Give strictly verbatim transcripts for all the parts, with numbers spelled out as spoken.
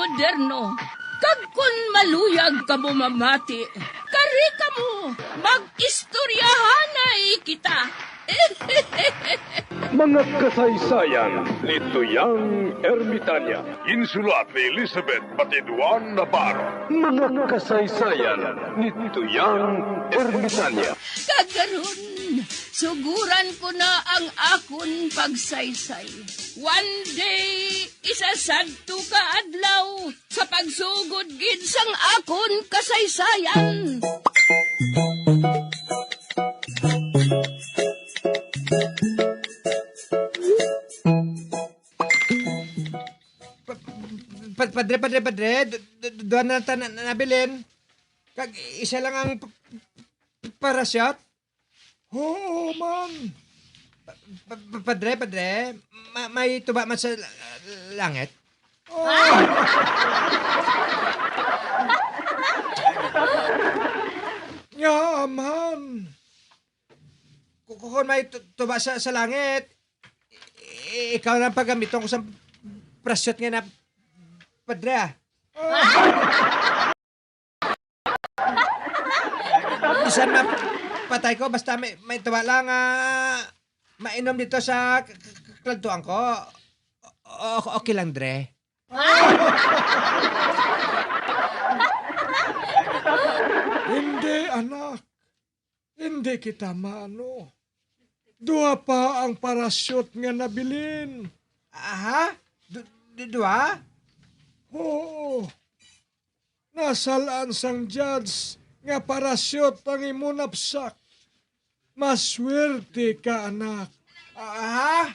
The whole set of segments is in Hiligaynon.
moderno. Kag kon maluyag kamo mamati, kari kamo, mag-istoryahanay kita. Mga kasaysayan ni Tuyang Ermitanya. Ginsulat ni Elizabeth Batiduan Navarro. Mga kasaysayan ni Tuyang Ermitanya. Kag karon, suguran ko na ang akon pagsaysay. One day, isa sadto ka adlaw, sa pagsugod gid sang akon kasaysayan. Pa-, pa-, padre, padre, padre, d-, d-, duha na ta na, na, nabilin. Kag isa lang ang p-, p-, parasyot. Oo, man. Pa-, pa-, pa-, padre, padre, ma-, may tuba man sa la-, langit? Oh. Nga, man. Ku-, ku-, kung may tu-, tuba sa, sa langit, i-, ikaw lang pagamiton ko sa parasyot nga na, padre, ah. Bisan mapatay ko, basta may, may tuwa lang, ah, mainom dito sa k-, k-, k-, kladtuan ko. O-, o-, okay lang, Dre. Hindi, anak. Hindi kita maano. Duha pa ang parasyot nga nabilin. Aha? Du-, du-, duha? Oo. Nasalan sang judge nga parasyot ang imo napsak. Maswerte ka, anak. Aha?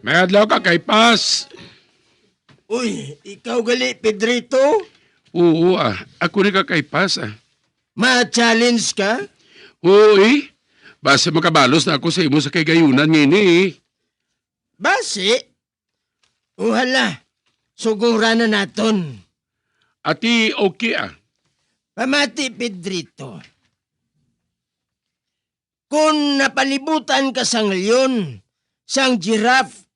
May adlaw ka, Kaypas. Uy, ikaw gali, Pedrito? Oo, ah. Ako ni ka, Kaypas, ah. Ma-challenge ka? Oo, eh. Basta makabalos na ako sa imo sa kay gayunan ngini, eh. Basi? O hala, sugura na naton. Ati, okay, ah. Pamati, Pedrito. Kon napalibutan ka sang leon, sang giraffe,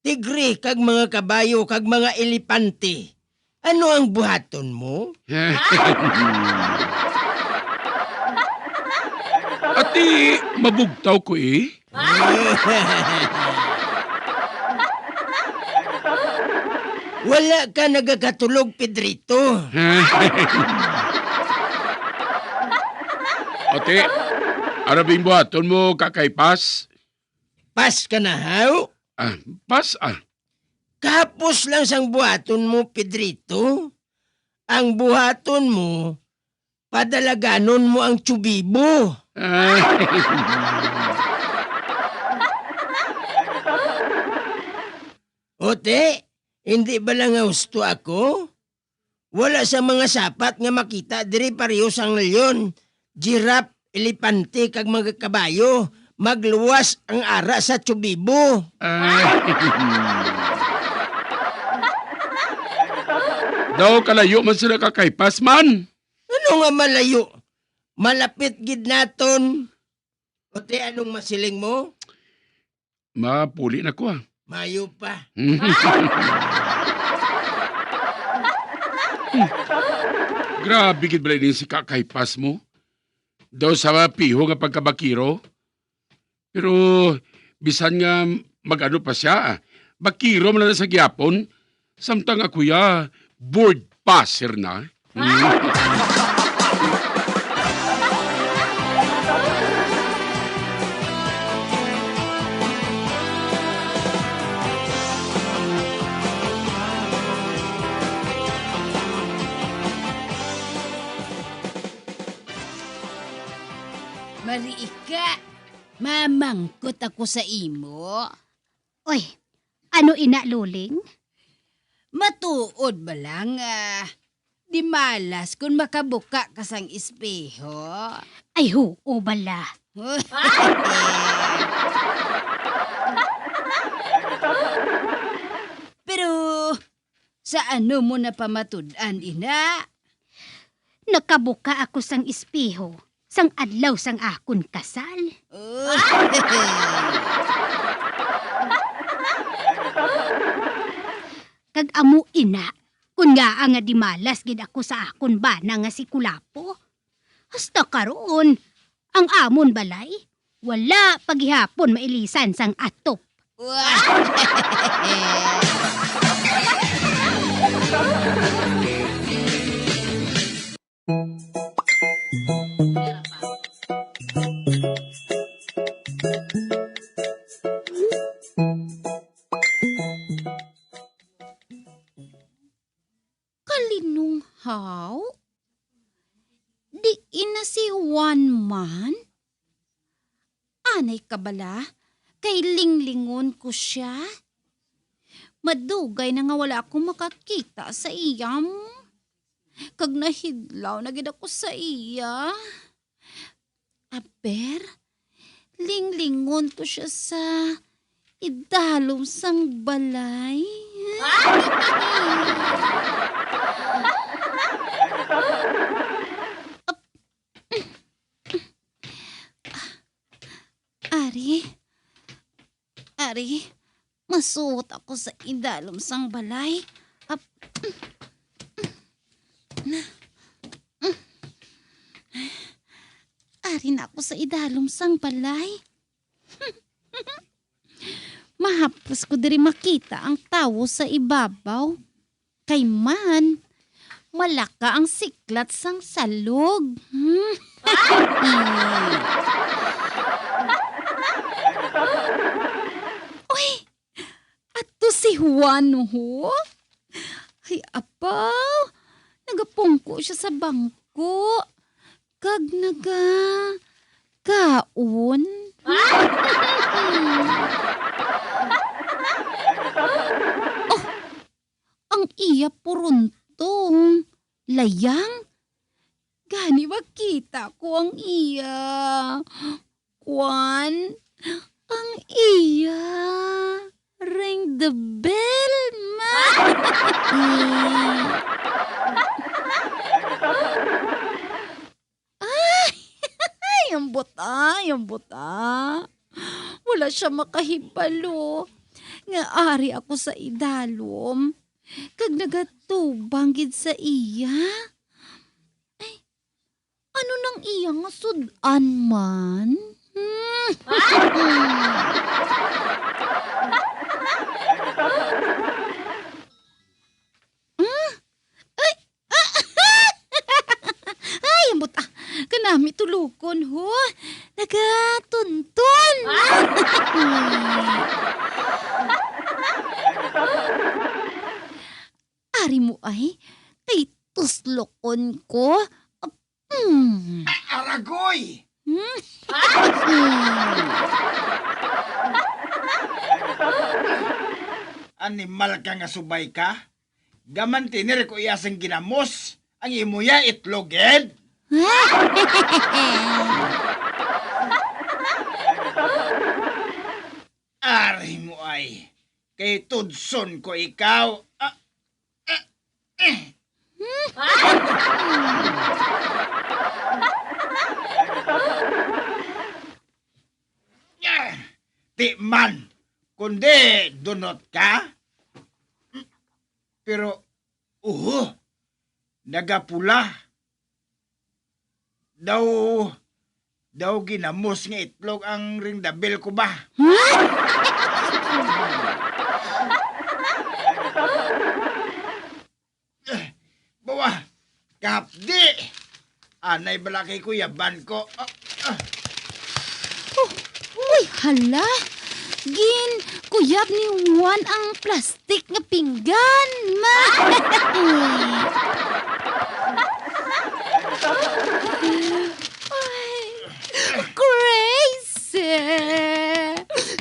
tigre, kag mga kabayo, kag mga elepante, ano ang buhaton mo? Ati, mabugtaw ko, eh. Wala ka nagakatulog, Pedrito. Ate, ano bing buhaton mo, Kakay Pas? Pas ka na, haw? Ah, pas, ah. Kahapos lang sang buhaton mo, Pedrito. Ang buhaton mo, padalaganon mo ang tsubibo. Ah. Ote, hindi bala nga husto ako? Wala sa mga sapat nga makita diri pareho sang leon, giraffe, elepante, kag mga kabayo, magluwas ang ara sa tsubibo. Ah. Daw kalayo man sila, Kakay Pas man. Ano nga malayo? Malapit gid naton. Ote, anong masiling mo? Mapuli na ko, ah. Mayo pa. Grabe gid bala ini si Kakay Pas mo. Daw sa piho nga pagkabakiro. Pero bisan nga mag-ano pa sia, ah, bakiro man lang sa gyapon, samtang ako ya, board passer na. Mariika, mamangkot ako sa imo. Oy, ano ina, Luling? Matuod ba lang, ah, di malas kon makabuka ka sang espeho? Ay, huo bala. Pero sa ano mo napamatud-an, ina? Nakabuka ako sang espeho sang adlaw sang akon kasal. Oh. Kag amo ina, kun ngaa nga dimalas gid ako sa akon bana nga si Kulapo. Hasta karon, ang amon balay wala pa gihapon mailisan sang atop. Kalinunghaw? Diin na si Juan man? Anay ka bala, kay linglingon ko sia. Madugay na nga wala ako makakita sa iya, kag nahidlaw na gid ako sa iya. Aber, linglingon ko sia sa idalom sang balay. Ap-, Ari, Ari, masuot ako sa idalom sang balay. Ap-, Ari na ako sa idalom sang balay. Mahapos ko diri makita ang tawo sa ibabaw. Kay man, malaka ang siklat sang salog. Uy, ato si Juan, ho? Ay, apaw, nagapungko siya sa bangko. Kag naga kaon? Oh, ang iya purontong layang. Gani makita ko ang iya, kwan, ang iya ring the bell, ma. Ay, ay, ambot, ay, ambot, ah. Wala siya makahibalo nga ari ako sa idalom, kag nagatubang gid sa iya. Ay, ano nang iya nga sud-an man? Hmm. Hmm? Ay, ah, ay, ambot, ah. Kanami tulukon, ho. Nagatunton. Ari mo ay, kay tuslokon ko. Hmm. A-, aragoy! Hmm? Hmm. Animal ka nga subay ka. Gamanti ni ko iya sing ginamos. Ang imo ya itlog, gid. Ari mo ay, kay tudson ko ikaw. Ah, ah, eh. Ah, di man, kundi dunot ka. Pero, uho, nagapula. Daw, daw ginamos nga itlog ang ring the bell ko ba? Eh, bawa, kahapdi. Anay bala kay kuyaban ko. Ah, ah. Oh, uy, hala. Gin, kuyab ni Juan ang plastic nga pinggan. Ma- Ay, crazy.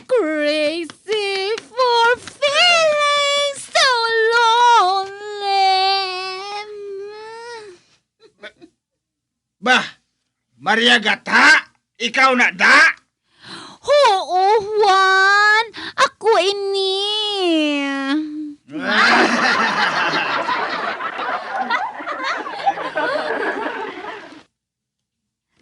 Crazy for feeling so lonely. Bah, Maria Gata, ikaw na da? Huo, Juan. Ako ini.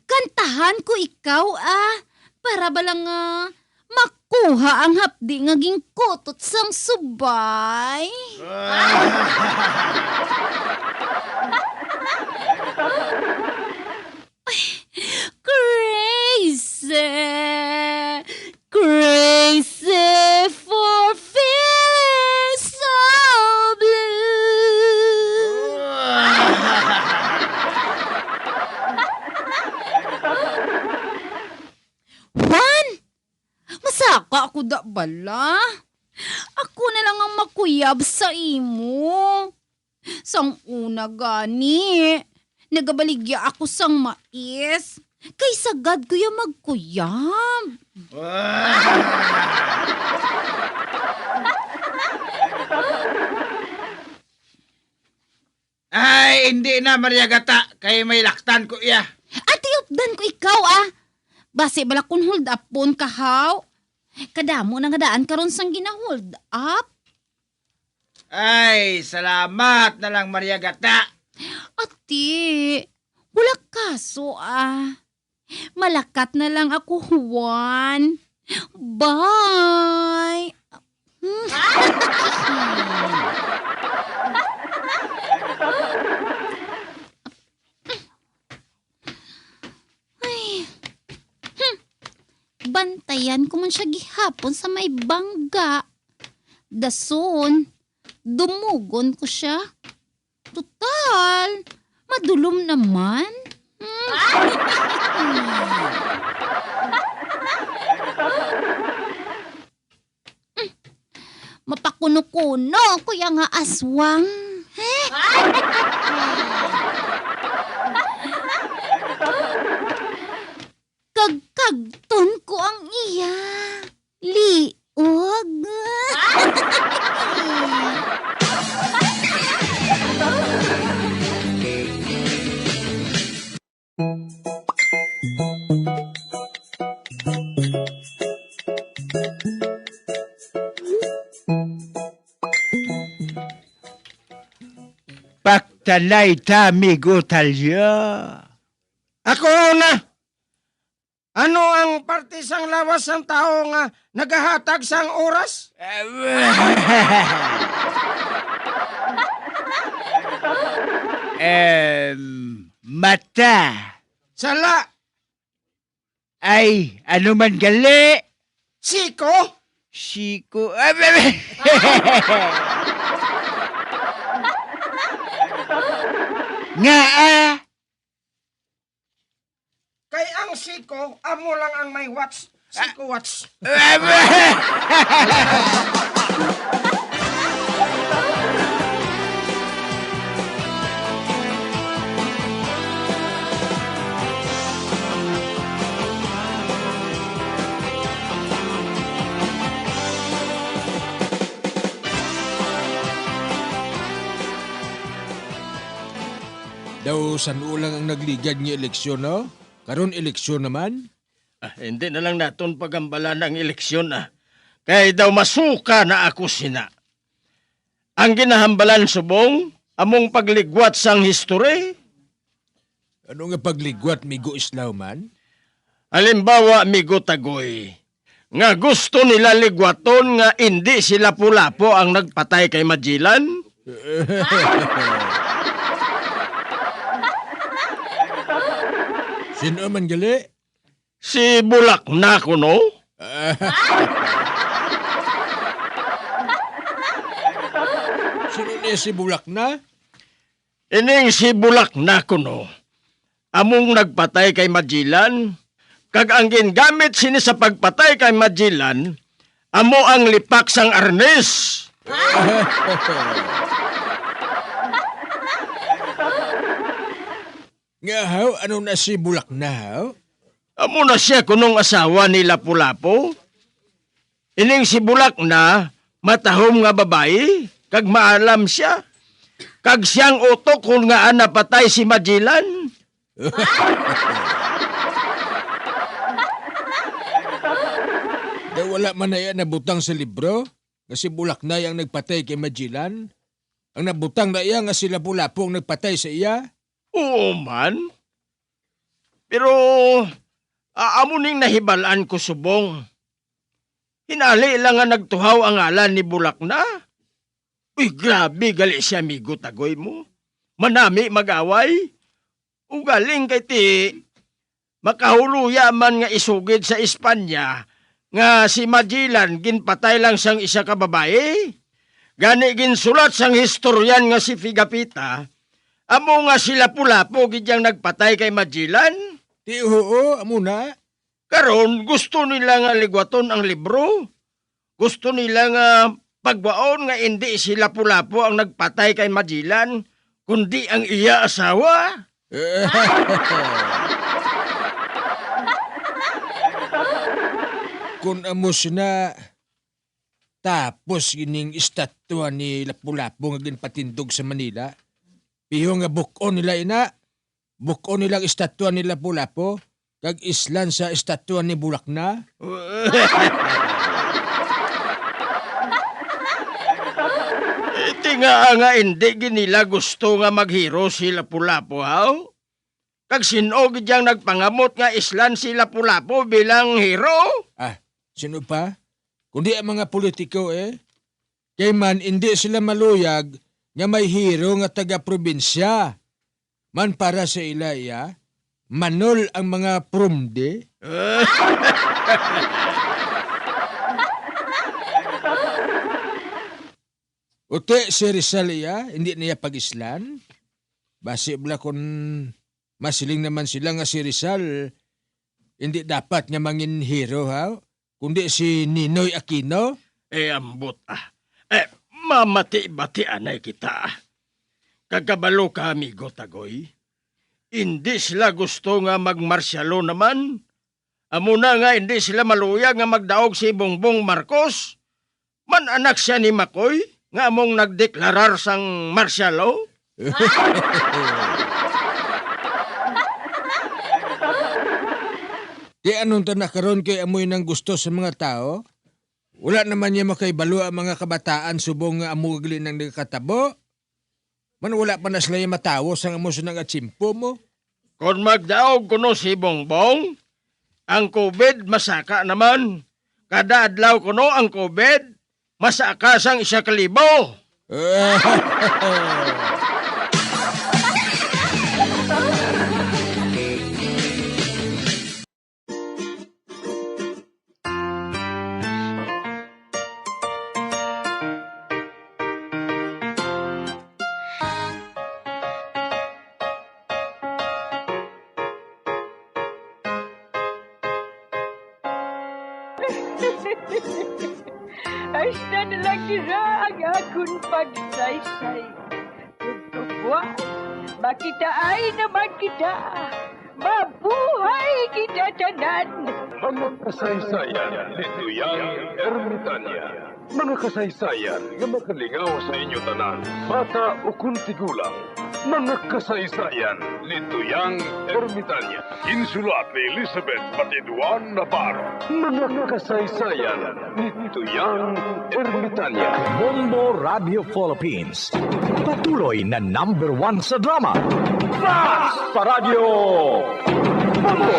Kantahan ko ikaw, ah, para bala nga makuha ang hapdi nga ginkutot sang subay. Ay, crazy! Crazy for feeling so blue. Juan, masaka ako da bala. Ako na lang ang makuyab sa imo. Sang una gani, nagabaligya ako sang mais, kay sagad ko ya magkuyab. Ay, hindi na, Maria Gata, kay may laktan ko iya. Ati, updan ko ikaw, ah. Basi bala kun hold upon ka, haw? Kadamo na nga daan karon sang gina-hold up. Ay, salamat na lang, Maria Gata. Ati, wala kaso, ah. Malakat na lang ako, Juan. Bye. Ay. Hmm. Bantayan ko man siya gihapon sa may bangga. Dason, dumugon ko siya. Total, madulom naman. Hmm. Mapakuno-kuno ko ya nga aswang. Kag kagton ko ang iya liog. Pagtalay ta, amigo Talya. Ako na. Ano ang parte sang lawas sang tawo nga nagahatag sang oras? Em, mata. Sala. Ay, ano man gali? Siko? Siko. Nga, ah? Kay ang siko, amo lang ang may watch. Siko watch. Daw san-o lang ang nagligad nga eleksyon, no? Karon eleksyon naman? Ah, hindi na lang naton pagambalan ang eleksyon, ah. Kay daw masuka na ako sina. Ang ginahambalan subong, among pagligwat sang history. Ano nga pagligwat, Migo Islaw man? Halimbawa, Migo Tagoy, nga gusto nila ligwaton nga indi si Lapu-Lapu ang nagpatay kay Magellan? Sino man gali? Si Bulakna kuno? Sino ni si Bulakna? Ining si Bulakna kuno, among nagpatay kay Magellan, kag ang gingamit sini sa pagpatay kay Magellan, amo ang lipak sang arnis. Nga, haw, ano na si Bulakna, haw? Amo na siya kunong asawa ni Lapu-Lapu. Ining si Bulakna, matahom nga babayi, kag maalam siya. Kag siyang utok kon ngaa napatay si Magellan. Wala man na iya nabutang sa libro nga si Bulaknay ang nagpatay kay Magellan? Ang nabutang na iya nga si Lapu-Lapu ang nagpatay sa iya? Oo man. Pero, ah, amo ning nahibal-an ko subong. Hinali lang nga nagtuhaw ang ngalan ni Bulakna. Uy, grabe gali si amigo Tagoy mo. Manami mag-away. Ugaling kay ti, makahuloya man nga isugid sa Espanya nga si Magellan ginpatay lang sang isa ka babayi. Gani ginsulat sang historian nga si Figapita, amo nga si Lapu-Lapu gid yang nagpatay kay Magellan. Ti, oo, amo na. Karon, gusto nila nga ligwaton ang libro. Gusto nila nga pagwaon nga indi si Lapu-Lapu ang nagpatay kay Magellan, kundi ang iya asawa. Kun amo sina, tapos gining estatwa ni Lapu-Lapu nga ginpatindog sa Manila, piho nga buk-on nila ina. Buk-on nilang estatwa ni Lapu-Lapu, kag islan sa estatwa ni Bulakna. Iti nga, nga indi gid nila gusto nga maghero si Lapu-Lapu, haw? Kag sin-o gid yang nagpangamot nga islan si Lapu-Lapu bilang hero? Ah, sin-o pa? Kundi ang mga politiko, eh. Kay man indi sila maluyag nga may hero nga taga-probinsya. Man para sa ila iya, manol ang mga promde. Uti si Rizal iya, hindi niya pag-islan. Basi bala kun masiling naman sila nga si Rizal hindi dapat nga mangin hero, ha? Kundi si Ninoy Aquino? Eh, ambot, ah. Eh, mamati-bati anay kita, ah. Kag kabalo ka, amigo Tagoy, indi sila gusto nga magmarsyalo naman. Amo na nga indi sila maluyag nga magdaog si Bongbong Marcos. Man anak siya ni Makoy nga among nagdeklarar sang martial law? Di anong ta na karon kay amoy nang gusto sa mga tao? Wala naman niya makaibalo ang mga kabataan subong nga amo gali nang nagkatabo. Man wala pa na sila matawo sang amo sa nag-atsimpo mo. Kon magdaog kuno si Bongbong, ang covid masaka naman. Kada adlaw kuno ang covid masaka sang isa ka libo. Hasta na lang dira ang akon pagsaysay. Ug buwas, makitaay naman kita. Mabuhay kita tanan! Mga kasaysayan ni Tuyang Ermitanya. Mga kasaysayan nga makalingaw sa inyo tanan, bata ukon tigulang. Mga kasaysayan ni Tuyang Ermitanya. Ginsulat ni Elizabeth Patiduan Navarro. Mga kasaysayan ni Tuyang Ermitanya. Bombo Radio Philippines. Patuloy na number one sa drama. Flash Paradyo! Bombo!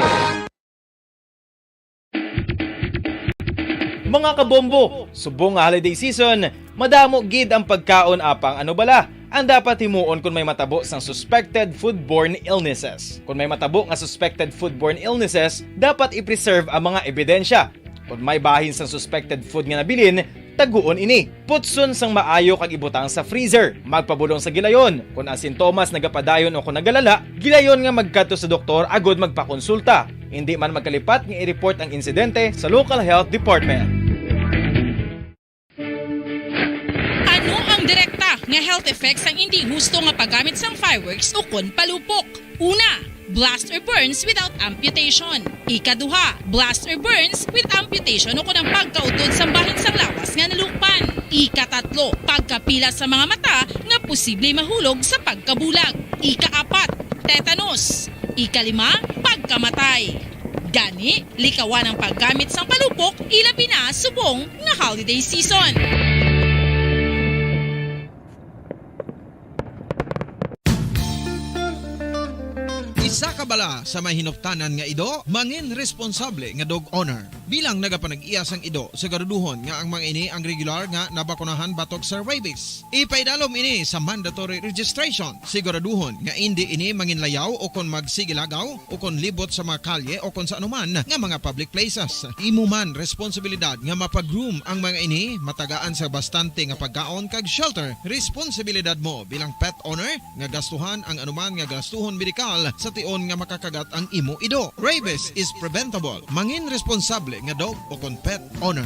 Mga kabombo, subong nga holiday season, madamo gid ang pagkaon apang ano bala ang dapat himuon kon may matabo sang suspected foodborne illnesses. Kon may matabo nga suspected foodborne illnesses, dapat i-preserve ang mga ebidensya. Kon may bahin sang suspected food nga nabilin, taguon ini. Putson sang maayo kag ibutang sa freezer. Magpabulong sa gilayon. Kon ang sintomas nagapadayon o kon nagalala, gilayon nga magkadto sa doktor agud magpakonsulta. Indi man magkalipat nga i-report ang insidente sa local health department. Ano ang direkta nga health effects sang indi husto nga paggamit sang fireworks ukon palupok? Una, blast or burns without amputation. Ikaduha, blast or burns with amputation ukon ang pagkautod sang bahin sang lawas nga nalukpan. Ikatatlo, pagkapila sa mga mata nga posible mahulog sa pagkabulag. Ikaapat, tetanus. Ikalima, pagkamatay. Gani, likawan ang paggamit sang palupok, ilabi na subong nga holiday season. Isa ka bala sa may hinuptanan nga ido, mangin responsable nga dog owner. Bilang nagapanag-iya sang ido, siguraduhon nga ang mga ini ang regular nga nabakunahan batok sa rabies. Ipaidalom ini sa mandatory registration. Siguraduhon nga indi ini manginlayaw o kon magsigilagaw o kon libot sa mga kalye o kon sa anuman nga mga public places. Imo man responsibilidad nga mapag-groom ang mga ini, matagaan sa bastante nga pagkaon kag shelter. Responsibilidad mo bilang pet owner nga gastuhan ang anuman nga gastuhon medikal sa tion nga makakagat ang imo ido. Rabies is preventable. Mangin responsable nga dog o kon pet owner.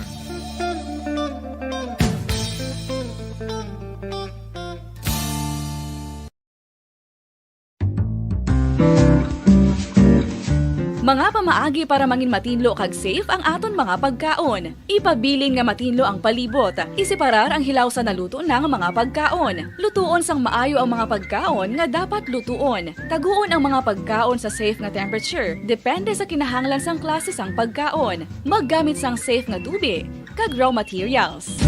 Mga pamaagi para mangin matinlo kag safe ang aton mga pagkaon. Ipabilin nga matinlo ang palibot. Iseparar ang hilaw sa naluto na nga mga pagkaon. Lutuon sang maayo ang mga pagkaon nga dapat lutuon. Taguon ang mga pagkaon sa safe nga temperature, depende sa kinahanglan sang klase sang pagkaon. Maggamit sang safe nga tubi kag raw materials.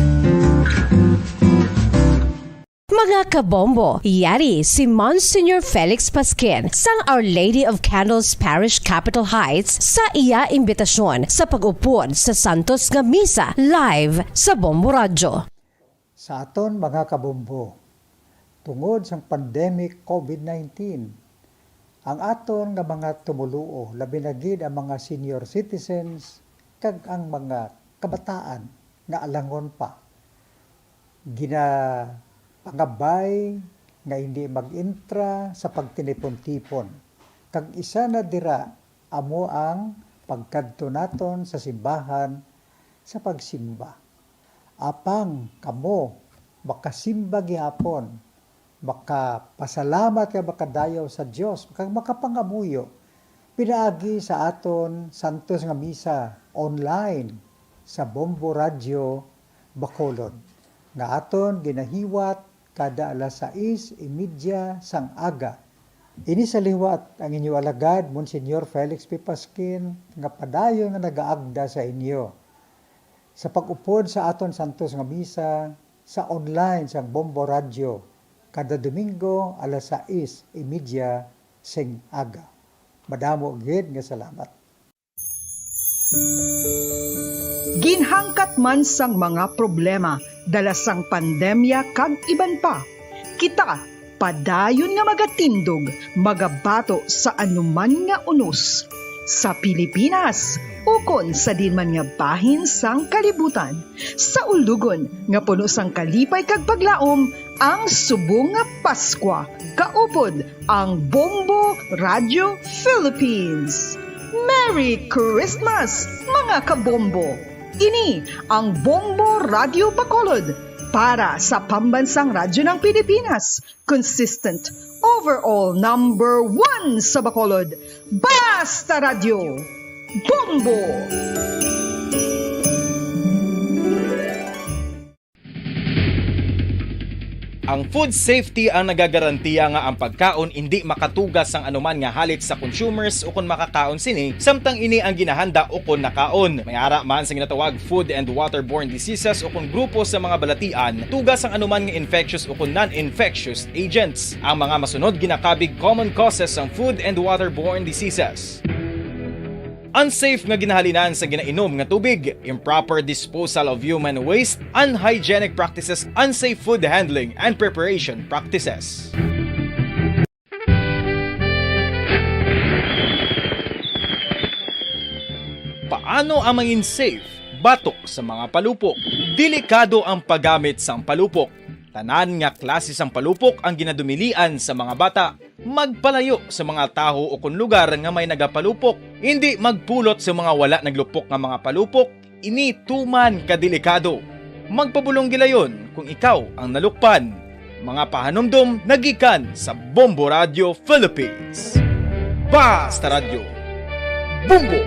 Mga kabombo, yari si Monsignor Felix Pasquin sang Our Lady of Candles Parish, Capitol Heights, sa iya imbitasyon sa pag-upod sa Santos nga Misa live sa Bombo Radyo. Sa aton mga kabombo, tungod sang pandemic covid nineteen, ang aton nga mga tumoluo, labi na gid ang mga senior citizens kag ang mga kabataan nga alangon pa, ginapangabay nga hindi mag-intra sa pagtinipon-tipon, kag isa na dira amo ang pagkadto naton sa simbahan sa pagsimba. Apang kamo makasimba gihapon, makapasalamat kag makadayaw sa Dios, kag makapangamuyo pinaagi sa aton santos nga misa online sa Bombo Radyo Bacolod, nga aton ginahiwat kada alas sais y media sang aga. Ini sa liwat ang inyo alagad, Monsignor Felix P. Pasquin, nga padayon nga nagaagda sa inyo sa pag-upod sa aton santos nga misa sa online sang Bombo Radyo kada Domingo alas sais y media sing aga. Madamo gid nga salamat. Ginhangkat man sang mga problema dala sang pandemya kag iban pa, kita padayon nga magatindog, magabato sa anuman nga unos, sa Pilipinas ukon sa diin man nga bahin sang kalibutan, sa ulugon nga puno sang kalipay kag paglaom ang subong nga Paskwa, kaupod ang Bombo Radio Philippines. Merry Christmas, mga kabombo! Ini ang Bombo Radio Bacolod para sa Pambansang Radyo ng Pilipinas, consistent, overall number one sa Bacolod. Basta Radyo, Bombo! Ang food safety ang nagagarantiya nga ang pagkaon indi makatuga sang anuman nga halit sa consumers ukon makakaon sini, samtang ini ang ginahanda ukon nakaon. May ara man sa ginatawag food and waterborne diseases ukon grupo sa mga balatian, tuga sang anuman nga infectious ukon non-infectious agents. Ang mga masunod ginakabig common causes sang food and waterborne diseases. Unsafe nga ginahalinan sa ginainom nga tubig, improper disposal of human waste, unhygienic practices, unsafe food handling and preparation practices. Paano ang mangin safe batok sa mga palupok? Delikado ang paggamit sang palupok. Tanan nga klase sang palupok ang ginadumilian sa mga bata. Magpalayo sa mga tawo ukon lugar nga may nagapalupok. Indi magpulot sa mga wala naglupok nga mga palupok. Ini tuman ka delikado. Magpabulong gilayon kung ikaw ang nalukpan. Mga pahanumdom nagikan sa Bombo Radio Philippines. Basta Radyo, Bombo!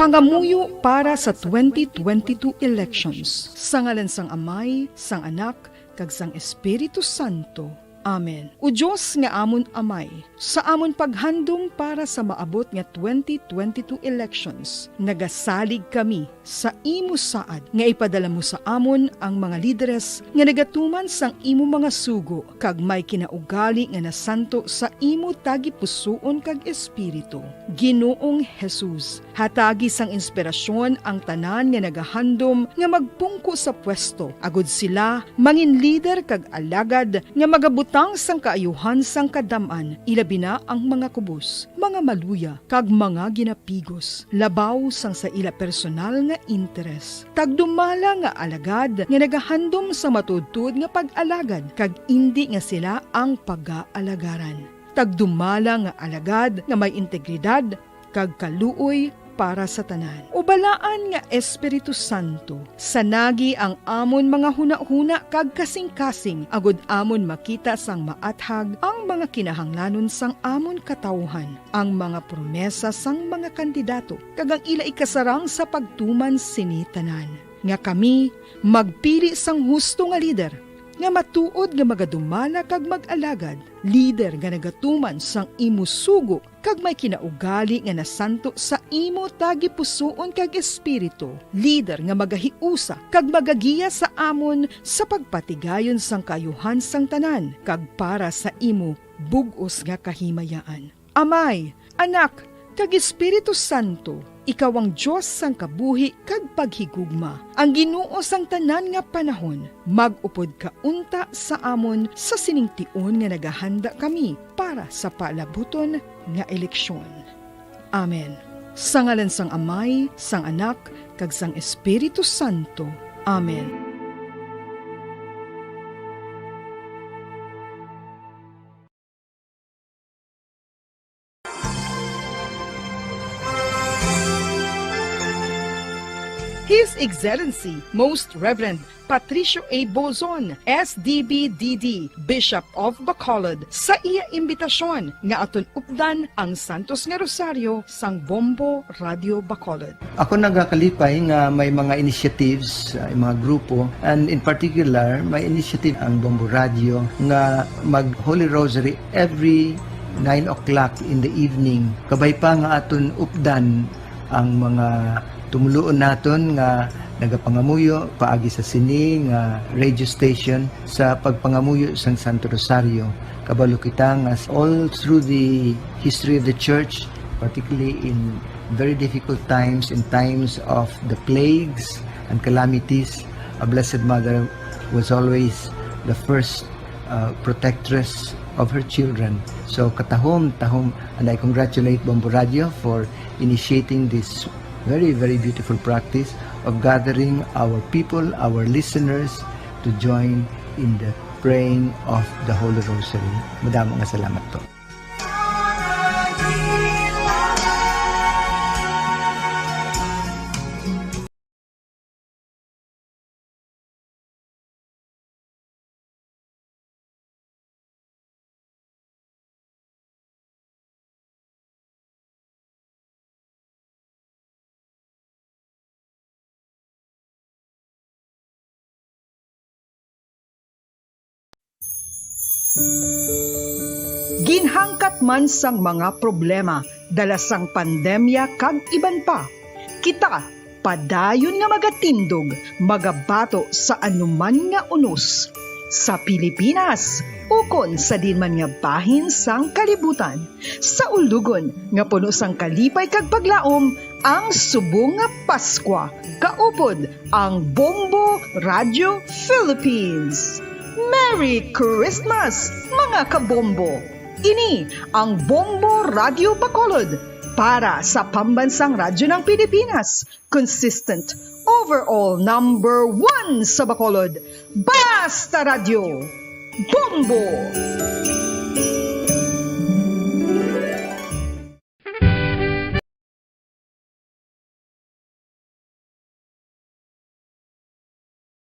Pangamuyo para sa twenty twenty-two elections. Sa ngalan sang Amay, sang Anak, kag sang Espiritu Santo. Amen. O Dios nga amon Amay, sa amon paghandom para sa maabot nga twenty twenty-two elections, nagasalig kami sa imo saad nga ipadala mo sa amon ang mga lideres nga nagatuman sang imo mga sugo kag may kinaugali nga nasanto sa imo tagipusoon kag espiritu. Ginoong Jesus, hatagi sang inspirasyon ang tanan nga nagahandom nga magpungko sa pwesto, agod sila mangin lider kag alagad nga magabutang sang kaayuhan sang kadam-an, ilabi na ang mga kubos, mga maluya, kag mga ginapigos, labaw sang sa ila personal nga interes. Tagdumala nga alagad nga nagahandom sa matuodtuod nga pag-alagad, kag indi nga sila ang pagaalagarang. Tagdumala nga alagad nga may integridad kag kaluoy para sa tanan. O Balaan nga Espiritu Santo, sanagi ang amon mga hunahuna kag kasingkasing, agod amon makita sang maathag ang mga kinahanglanon sang amon katawuhan, ang mga promesa sang mga kandidato, kag ang ila ikasarang sa pagtuman sini tanan, nga kami magpili sang husto nga lider, nga matuod nga magadumala kag mag-alagad, lider nga nagatuman sang imo sugo, kag may kinaugali nga nasanto sa imo tagipusoon kag espiritu, lider nga magahiusa kag magagiya sa amon sa pagpatigayon sang kaayuhan sang tanan kag para sa imo bug-os nga kahimayaan. Amay, Anak, kag Espiritu Santo, ikaw ang Dios sang kabuhi kag paghigugma, ang Ginoo sang tanan nga panahon. Mag-upod ka unta sa amon sa sining tion nga nagahanda kami para sa palabuton nga eleksyon. Amen. Sa ngalan sang Amay, sang Anak, kag sang Espiritu Santo. Amen. His Excellency Most Reverend Patricio A. Bozon, S D B D D, Bishop of Bacolod, sa iya imbitasyon nga aton updan ang Santos nga Rosario sang Bombo Radio Bacolod. Ako nagakalipay nga may mga initiatives, uh, mga grupo, and in particular, may initiative ang Bombo Radio nga mag Holy Rosary every nine o'clock in the evening. Kabay pa nga aton updan ang mga tumuluon naton nga nagapangamuyo paagi sa sini nga radio station sa pagpangamuyo sang Santo Rosario. Kabalo kita nga all through the history of the church, particularly in very difficult times, in times of the plagues and calamities, a Blessed Mother was always the first uh, protectress of her children. So katahom, tahom, and I congratulate Bombo Radio for initiating this very, very beautiful practice of gathering our people, our listeners, to join in the praying of the Holy Rosary. Madamo nga salamat po. Ginhangkat man sang mga problema dala sang pandemya kag iban pa, kita padayon nga magatindog, magabato sa anuman nga unos, sa Pilipinas ukon sa diin man nga bahin sang kalibutan, sa ulogon nga puno sang kalipay kag paglaom ang subong nga Paskwa, kaupod ang Bombo Radio Philippines. Merry Christmas, mga kabombo! Ini ang Bombo Radio Bacolod para sa Pambansang Radyo ng Pilipinas, consistent, overall number one sa Bacolod. Basta Radyo, Bombo!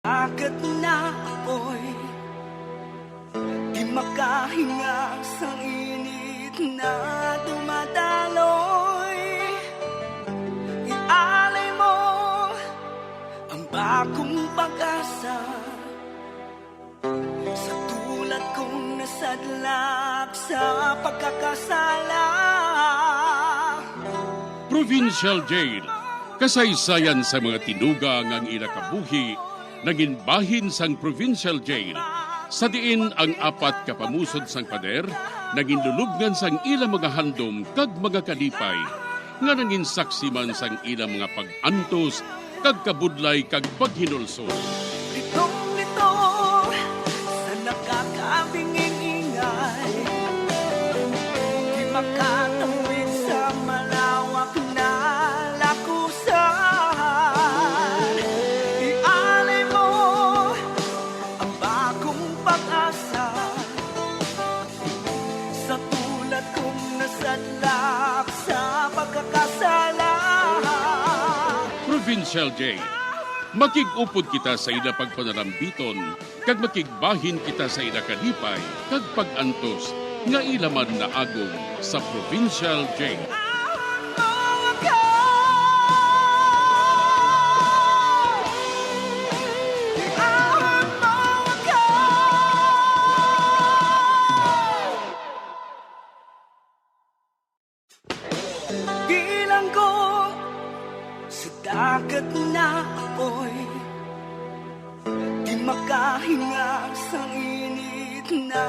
Bakit na ako'y di makahinga sa init na dumadaloy? Sa tulad kong nasadlak sa pagkakasala. Provincial Jail, kasaysayan sa mga tinuga nga ang ila kabuhi nangin bahin sang Provincial Jail, sa diin ang apat ka pamusod sang pader nangin lulubngan sang ila mga handom kag mga kalipay, nga nangin saksi man sang ila mga pag-antos kag kabudlay kag paghinulsol. Litong-lito sa nakakabinging ingay, di makatawid sa malawak na lakusan. Ialay mo ang bagong pag-asa. Sa tulad kong nasadlak sa pagkakasala. Provincial Jail. Makig-upod kita sa ila pagpanalambiton, kag makigbahin kita sa ila kalipay kag pag-antos nga ila man naagom sa Provincial Jail. Bilanggo sa dagat na apoy, di makahinga sang init na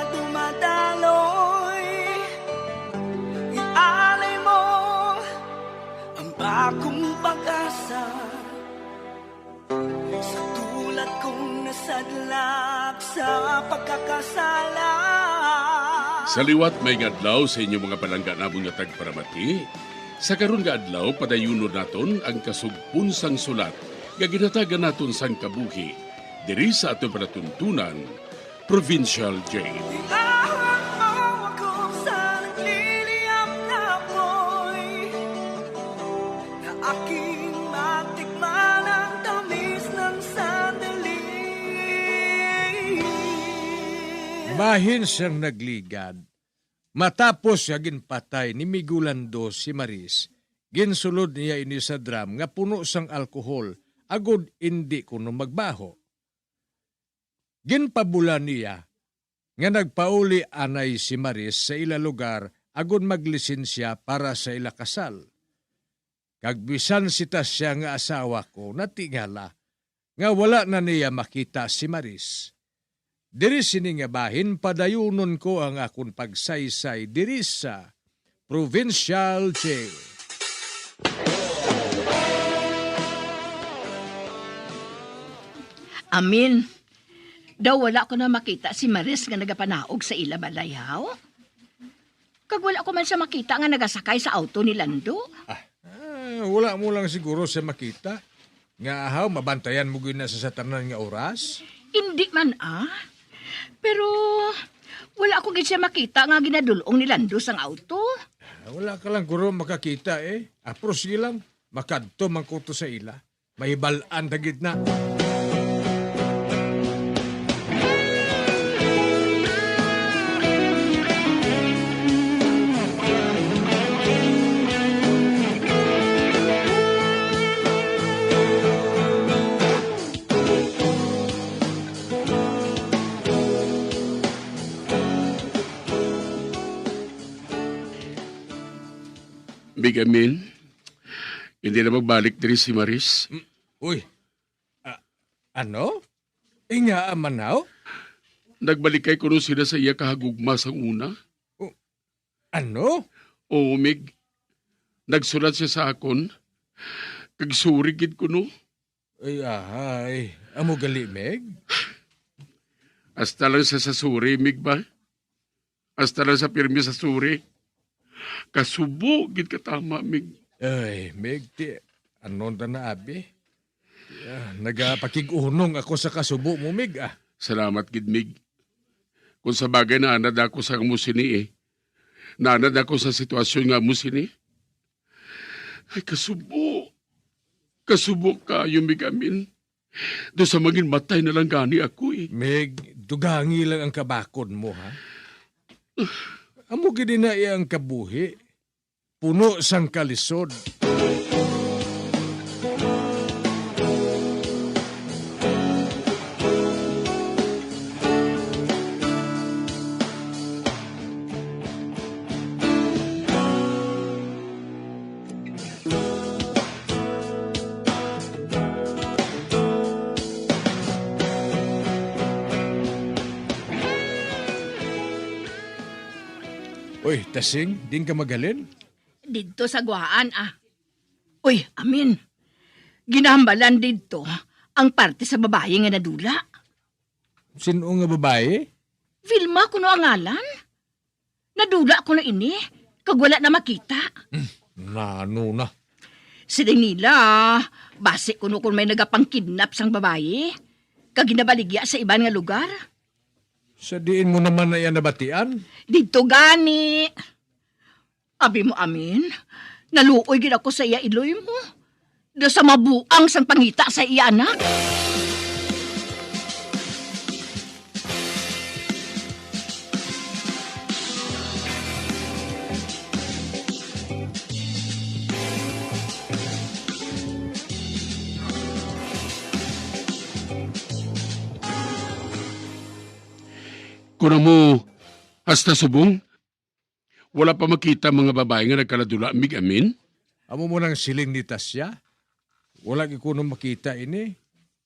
dumadaloy. Ialay mo ang bagong pag-asa. Sa tulad kong nasadlak sa pagkakasala. Sa liwat, maayong adlaw sa inyo mga palangga namon nga tagparamati. Sa karon nga adlaw, padayunon naton ang kasugpon sang sulat nga ginhatagan naton sang kabuhi diri sa aton palatuntunan, Provincial Jail. Iahon mo ako sa nagliliyab na apoy, na aking matikman ang tamis ng sandali. Bahin sang nagligad, matapos nga ginpatay ni Migolando si Maris, ginsulod niya ini sa drum nga puno sang alkohol, agod indi kuno magbaho. Ginpabulan niya nga nagpauli anay si Maris sa ila lugar agod maglisensya para sa ila kasal. Kag bisan si Tasya nga asawa ko natingala nga wala na niya makita si Maris. Diri sini nga bahin padayunon ko ang akon pagsaysay diri sa Provincial Jail. Amin. Daw wala ko na makita si Maris nga nagapanaog sa ila balay, haw? Kag wala ko man siya makita nga nagasakay sa auto ni Lando. Ah, ah, wala mo lang siguro siya makita. Nga ahaw, mabantayan mo gid na sa, sa tanan nga oras? Hindi man, ah. Pero wala ko gid siya makita nga ginadulong ni Lando sang auto. Ah, wala ka lang guro makakita, eh. Ah, pero sige lang, makadto man ko to sa ila. Mahibal-an ta gid na. Big Amin, hindi na magbalik diri si Maris. Mm, uy, ah, ano? Ingaa man, haw? Nagbalikay kuno sila sa iya kahagugma sang una. O, ano? Oo, Mig. Nagsulat siya sa akon. Kag sorry gid kuno. Ay, ahay. Amo gali, Meg? Hasta lang sa, sa sorry, Mig, ba? Hasta lang sa pirmi sa sorry. Kasubo gid ka tama, Mig. Ay, Meg, ti, anon ta na, abi? Ah, nagapakig-unong ako sa kasubo mo, Mig, ah. Salamat gid, Mig. Kung sa bagay, naanad ako sa amo sini, eh. Naanad ako sa sitwasyon nga amo sini. Ay, kasubo. Kasubo kayo, Mig Amin. Daw sa mangin matay na lang gani ako, eh. Mig, dugangi lang ang kabakod mo, ha? Amo gid na iya ang kabuhi. Puno sang kalisod. Uy, Tasing, diin ka maghalin? Didto sa guhaan, ah. Uy, Amin. Ginahambalan didto ang parte sa babayi nga nadula. Sin-o nga babayi? Vilma kuno ang ngalan. Nadula kuno ini, kag wala na makita. Hmm, nano na? Siling nila, basi kuno kon may nagapangkidnap sang babayi, kag ginabaligya sa iban nga lugar. Sa diin mo naman na iya nabatian? Didto gani. Abi mo, Amin, naluoy gid ako sa iya iloy mo. Da sa mabuang sang pangita sa iya anak. Kuno mo, hasta subong, wala pa makita ang mga babayi nga nagkaladula, Mig Amin? Amo mo nang siling ni Tasya. Wala gid kuno makita ini.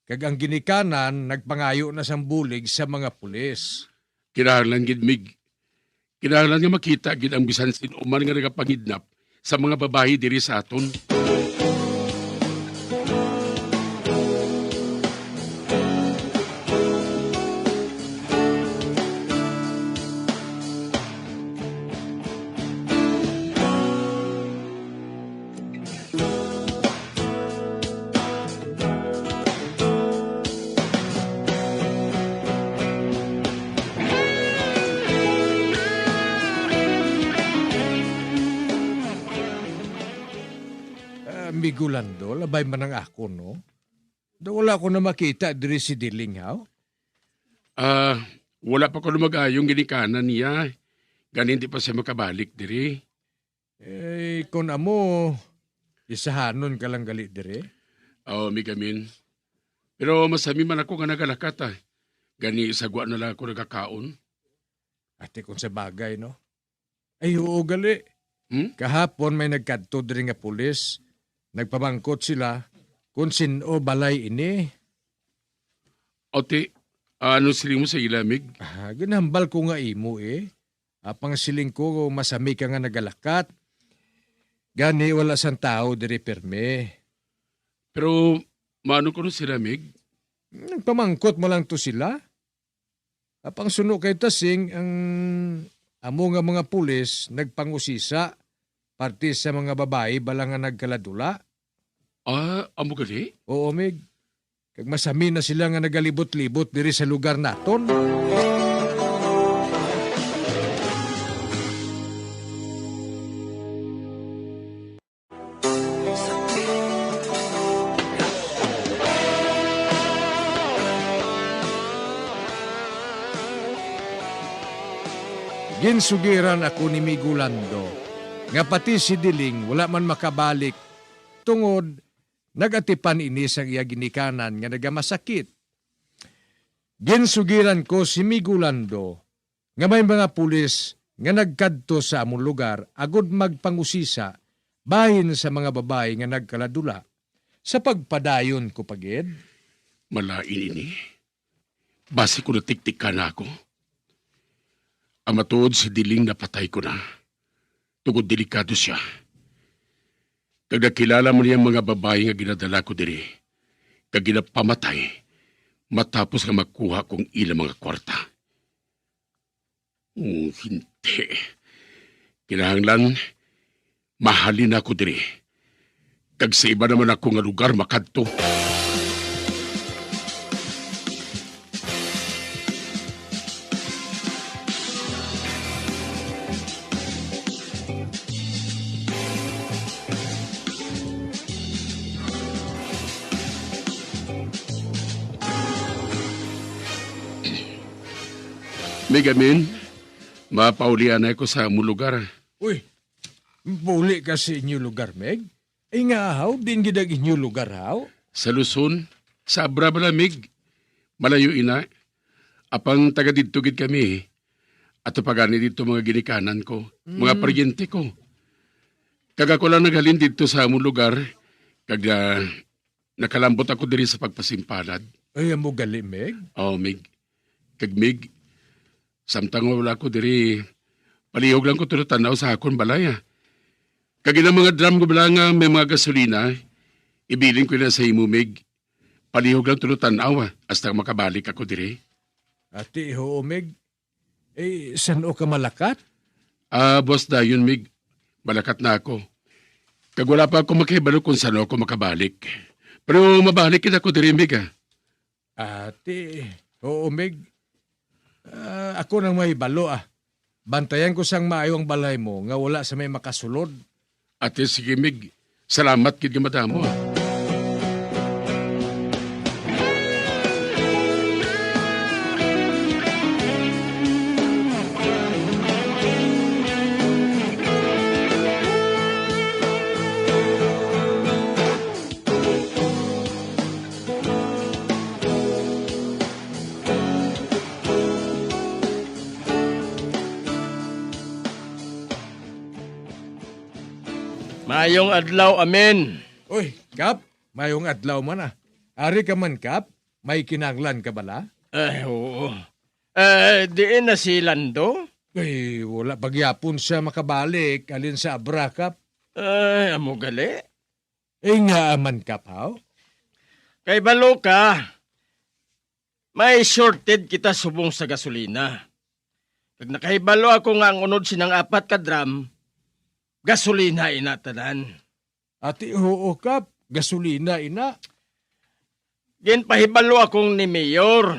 Kag ang ginikanan nagpangayo na sang bulig sa mga pulis. Kinahanglan gid, Mig. Kinahanglan nga makita gid ang bisan sin-o man nga nagapangidnap sa mga babayi diri sa aton. Ah, Migulando, labay man ang akon, no? Daw wala ko na makita diri si Diling, haw? Ah, wala pa ko lumag-ayong ginikanan niya. Gani hindi pa siya makabalik diri. Eh, kun amo, isahanon ka lang gali diri? Oo, Migamin. Pero masami man ako nga nagalakat, ah. Gani, sagwa na lang ako nagakaon. Ati kung sa bagay, no? Ay, oo, gali. Hmm? Kahapon may nagkadto diri nga pulis. Nagpamangkot sila kung sin-o balay ini. Ate, ano siling mo sa ila, Mig? Ah, ginhambal ko nga imo, eh. Apang siling ko, masami ka nga nagalakat. Gani, wala sang tawo diri pirmi. Pero, maano kuno sila, Mig? Nagpamangkot mo lang to sila. Apang suno kay Tasing, ang amo nga mga pulis nagpangusisa parte sa mga babayi bala nga nagkaladula. Ah, amo gali? Oo, Mig. Kag masami na sila nga nagalibot-libot diri sa lugar naton. Ginsugiran ako ni Migulando nga pati si Diling wala man makabalik tungod nagatipan ini sang iya ginikanan nga nagamasakit. Ginsugiran ko si Migulando nga may mga pulis nga nagkadto sa amon lugar agod magpangusisa bahin sa mga babayi nga nagkaladula. Sa pagpadayon ko pa gid. Malain ini. Basi ko natiktikan na ako. Ang matuod si Diling napatay ko na. Tungod delikado siya. Kag nakilala mo niya ang mga babayi nga ginadala ko diri. Kag ginapamatay matapos nga makuha kong ilang mga kwarta. Oh, hindi. Kinahanglan, mahalin ako diri. Kag sa iba naman ako nga lugar makadto. Migamin, mapaulian na ako sa among lugar. Uy, pauli ka sa inyo lugar, Meg? Ay nga, haw, din gid ang inyo lugar, haw? Sa Luzon, sa Abra bala, Mig. Malayo ina. Apang taga didto gid kami. Ato pa gani didto mga ginikanan ko, mga Mm. paryente ko. Kag ako lang naghalin didto sa among lugar, kag, ah, nakalambot ako diri sa pagpasimpalad. Ay, amo gali, Meg? Oh, Mig. Kag Mig, samtang wala ko diri, Palihog lang ko tulo tan-aw sa akon balay, ah. Kag inang mga drum ko bala nga may mga gasolina, ibilin ko na sa imo, Mig. Palihog lang tulo tan-aw, ah, hasta makabalik ako diri. Ati, huo, Mig. Eh, san-o ka malakat? Ah, boss, dayon, Mig. Malakat na ako. Kag wala pa ako makahibalo kung san-o ako makabalik. Pero mabalik kita ko diri, Mig, ah. Ati, huo, Mig. Ah, ako nang mahibalo, ah. Bantayan ko sang maayo ang balay mo nga wala sa may makasulod. Ati, sige, Mig. Salamat gid nga madamo, ah. Mayong adlaw, Amin. Uy, Kap, mayong adlaw man, ah. Ari ka man, Kap? May kinahanglan ka bala? Ay, oo. Eh, diin na si Lando? Ay, wala pa gyapon siya makabalik, halin sa abra, Kap. Ay, amo gali? Eh, nga man, Kap, haw? Kay balo ka, may shorted kita subong sa gasolina. Kag nakahibalo ako nga ang unod sinang apat ka drum, gasolina ina tanan. Ati, huo, Kap, gasolina ina. Ginpahibalo akong ni Mayor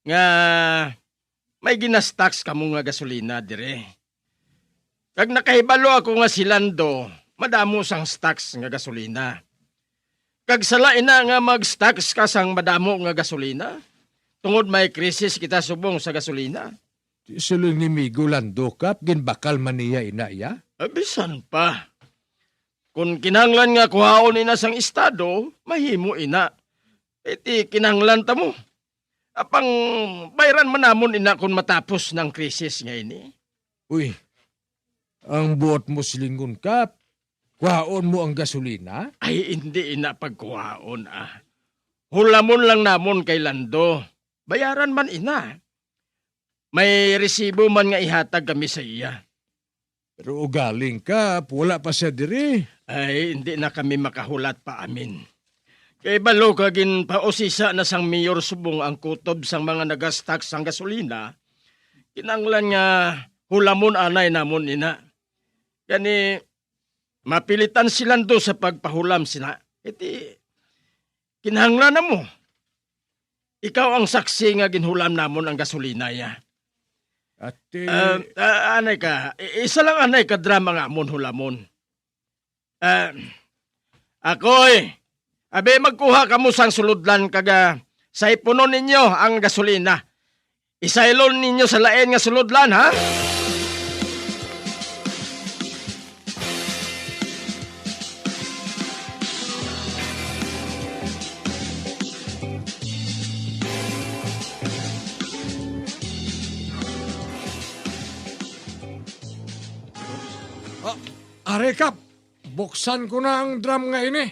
nga may gina-stocks kamo nga gasolina dire. Kag nakahibalo ako nga si Lando madamo sang stocks nga gasolina. Kag sala ina nga mag-stocks ka sang madamo nga gasolina, tungod may krisis kita subong sa gasolina. Siling ni Migo Lando, Kap, ginbakal man niya ina iya? Ah, bisan pa. Kon kinahanglan nga kuhaon ina sang estado, mahimo ina. Eh, ti kinahanglan ta mo. Apang bayran man namon ina kon matapos na ang krisis nga ini. Uy, ang buot mo silingon, Kap, kuhaon mo ang gasolina? Ay, hindi ina pagkuhaon, ah. Hulamon lang namon kay Lando. Bayaran man ina. May resibo man nga ihatag kami sa iya. Pero ugaling, Kap, wala pa siya diri. Ay, hindi na kami makahulat pa, Amin. Kay balo ka, ginpausisa na sang mayor subong ang kutob sang mga nagastak sang gasolina. Kinahanglan nga hulamon anay namon ina. Gani, mapilitan si Lando sa pagpahulam sina. Iti, kinahanglan na mo. Ikaw ang saksi nga ginhulam namon ang gasolina, ya. Ati. Ah, ah, anay ka, i-, isa lang anay ka drum ang amon hulamon. Ah, akoy, abi, magkuha kamo sang sulodlan kag, ah, saypunon ninyo ang gasolina. Isaylon ninyo sa lain nga sulodlan, ha? Ah, ari, Kap, buksan ko na ang drum nga ini.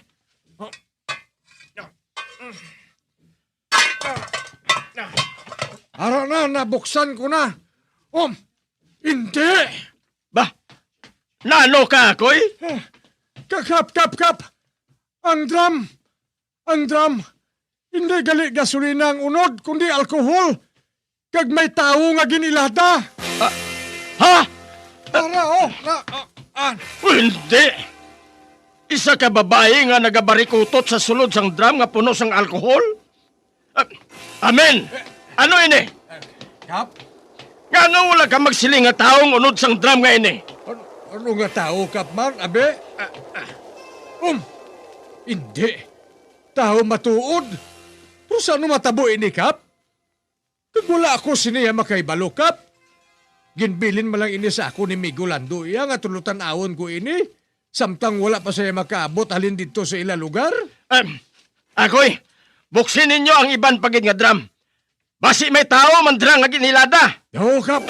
Ara na, nabuksan ko na. Um, hindi. Ba, nano ka, Akoy? Eh, ka-, Kap, Kap, Kap. Ang drum, ang drum, hindi gali gasolina ang unod, kundi alcohol. Kag may tawo nga ginilada. Ah, ha? Ara, oh, na, ah, ah. Hindi. Isa ka babayi nga nagabarikutot sa sulod sang drum nga puno sang alcohol? Ah, Amin! Ano ini? Kap? Ngano wala ka magsiling nga tawo ang unod sang drum nga ini? An-, ano nga tawo, Kap, man? Abi? Ah, ah. Um, hindi. Tawo matuod. Pero sa ano matabo ini, Kap? Kag wala ako sini nga makahibalo, Kap. Ginbilin man lang ini sa ako ni Migo Lando iya nga tulo tan-awon ko ini, samtang wala pa siya makaabot halin didto sa ila lugar. Em, Akoy, buksi ninyo ang iban pa gid nga drum. Basi may tawo man dira nga ginilada. Oo, Kap.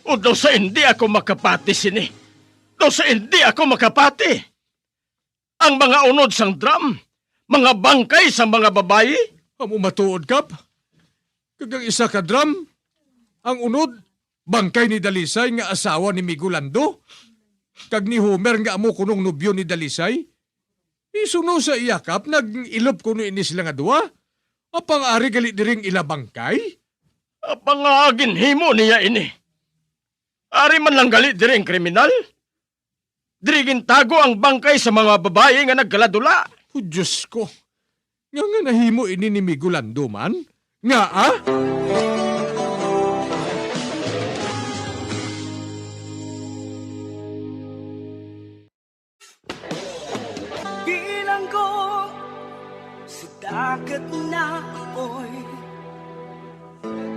O daw sa hindi ako makapati sini? Daw sa hindi ako makapati? Ang mga unod sang drum, mga bangkay sang mga babayi? Amo matuod, Kap? Kag ang isa ka drum, ang unod, bangkay ni Dalisay nga asawa ni Migolando, kag ni Homer nga amo kunong nobyo ni Dalisay? Isuno sa iya, Kap, nag-ilop kuno ini sila nga duha? Apang ari gali diring ila bangkay? Apang nga ginhimo niya ini? Ari man lang gali diri ang kriminal? Diri gintago ang bangkay sa mga babayi nga nagkaladula. O Diyos ko, nga nga nahimo ini ni Migolando man? Nga, ah? Bilanggo sa dagat na apoy,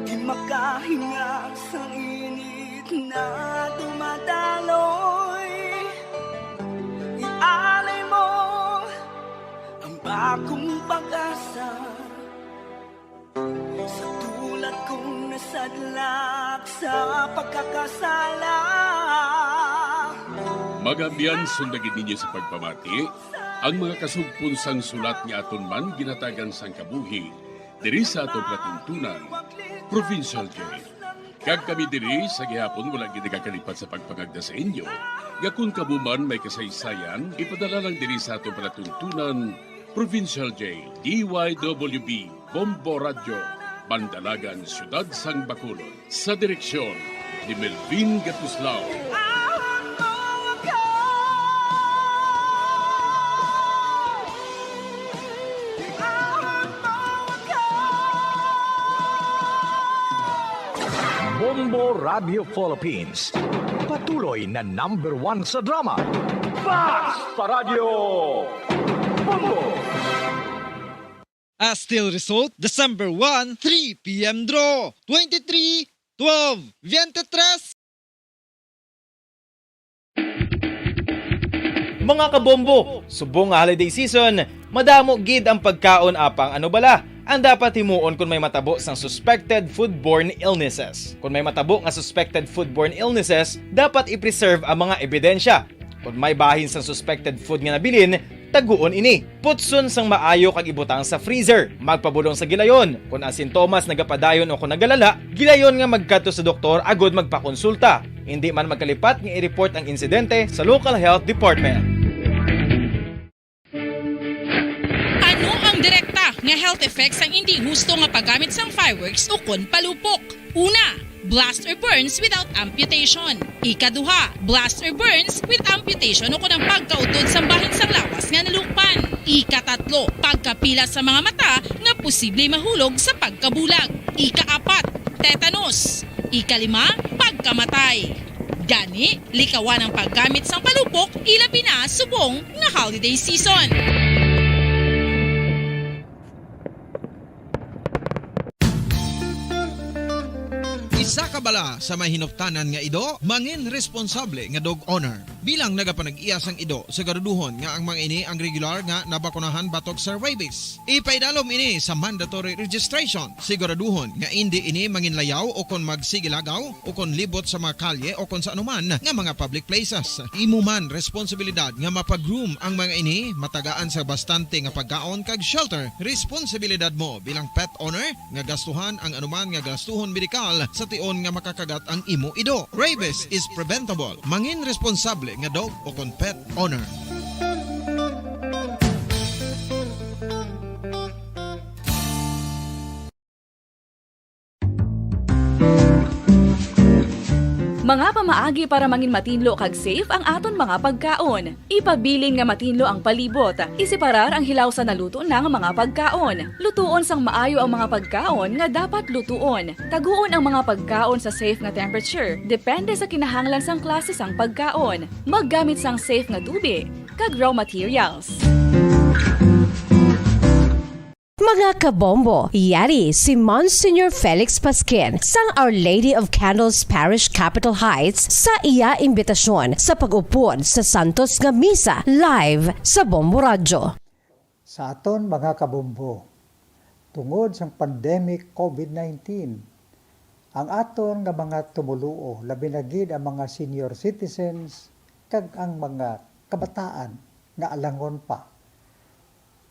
di makahinga sa init na dumadaloy. Ialay mo ang bagong pag-asa. Sa tulad kong nasadlak sa pagkakasala. Mga abyan, sunda gid ninyo sa pagpamati ang mga kasugpon sang sulat nga aton man ginhatagan sang kabuhi diri sa aton palatuntunan, Provincial Jail. Kag kami diri sa gihapon wala gid nagakalipat sa pagpangagda sa inyo nga kon kamo man may kasaysayan, ipadala lang diri sa aton palatuntunan, Provincial Jail, D Y W B, Bombo Radyo, Bandalagan, Siyudad sang Bacolod, sa direksyon ni Melvin Gatuslao. Bombo Radio Philippines, patuloy na number one sa drama. Fast pa Radyo Bombo! Estill result, December one, three P M draw, twenty-three, twelve, twenty-three. Mga kabombo, subong nga holiday season, madamo gid ang pagkaon, apang ano bala ang dapat himuon kon may matabo sang suspected foodborne illnesses? Kon may matabo nga suspected foodborne illnesses, dapat i-preserve ang mga ebidensya. Kon may bahin sang suspected food nga nabilin, taguon ini. Putson sang maayo kag ibutang sa freezer. Magpabulong sa gilayon. Kon ang sintomas nagapadayon o kon nagalala, gilayon nga magkadto sa doktor agud magpakonsulta. Indi man magkalipat nga i-report ang insidente sa local health department. Ano ang direkta nga health effects sang indi husto nga paggamit sang fireworks ukon palupok? Una, blast or burns without amputation. Ikaduha, blast or burns with amputation ukon ang pagkautod sang bahin sang lawas nga nalukpan. Ikatatlo, pagkapila sa mga mata nga posible mahulog sa pagkabulag. Ikaapat, tetanus. Ikalima, pagkamatay. Gani, likawan ang paggamit sang palupok, ilabi na subong nga holiday season. Isa ka bala sa may hinuptanan nga ido, mangin responsable nga dog owner. Bilang nagapanag-iya sang ido, siguraduhon nga ang mga ini ang regular nga nabakunahan batok sa rabies. Ipaidalom ini sa mandatory registration. Siguraduhon nga indi ini manginlayaw o kon magsigilagaw o kon libot sa mga kalye o kon sa anuman nga mga public places. Imo man responsibilidad nga mapag-groom ang mga ini, matagaan sa bastante nga pagkaon kag shelter. Responsibilidad mo bilang pet owner nga gastuhan ang anuman nga gastuhon medikal sa tion nga makakagat ang imo ido. Rabies is preventable. Mangin responsable nga dog o kon pet owner. Mga pamaagi para mangin matinlo kag safe ang aton mga pagkaon. Ipabilin nga matinlo ang palibot. Iseparar ang hilaw sa naluto na nga mga pagkaon. Lutuon sang maayo ang mga pagkaon nga dapat lutuon. Taguon ang mga pagkaon sa safe nga temperature, depende sa kinahanglan sang klase sang pagkaon. Maggamit sang safe nga tubi kag raw materials. Mga kabombo, yari si Monsignor Felix Pasquin sang Our Lady of Candles Parish, Capitol Heights, sa iya imbitasyon sa pag-upod sa santos nga misa live sa Bombo Radyo. Sa aton mga kabombo, tungod sang pandemic COVID nineteen, Ang aton nga mga tumoluo, labi na gid ang mga senior citizens kag ang mga kabataan nga alangon pa,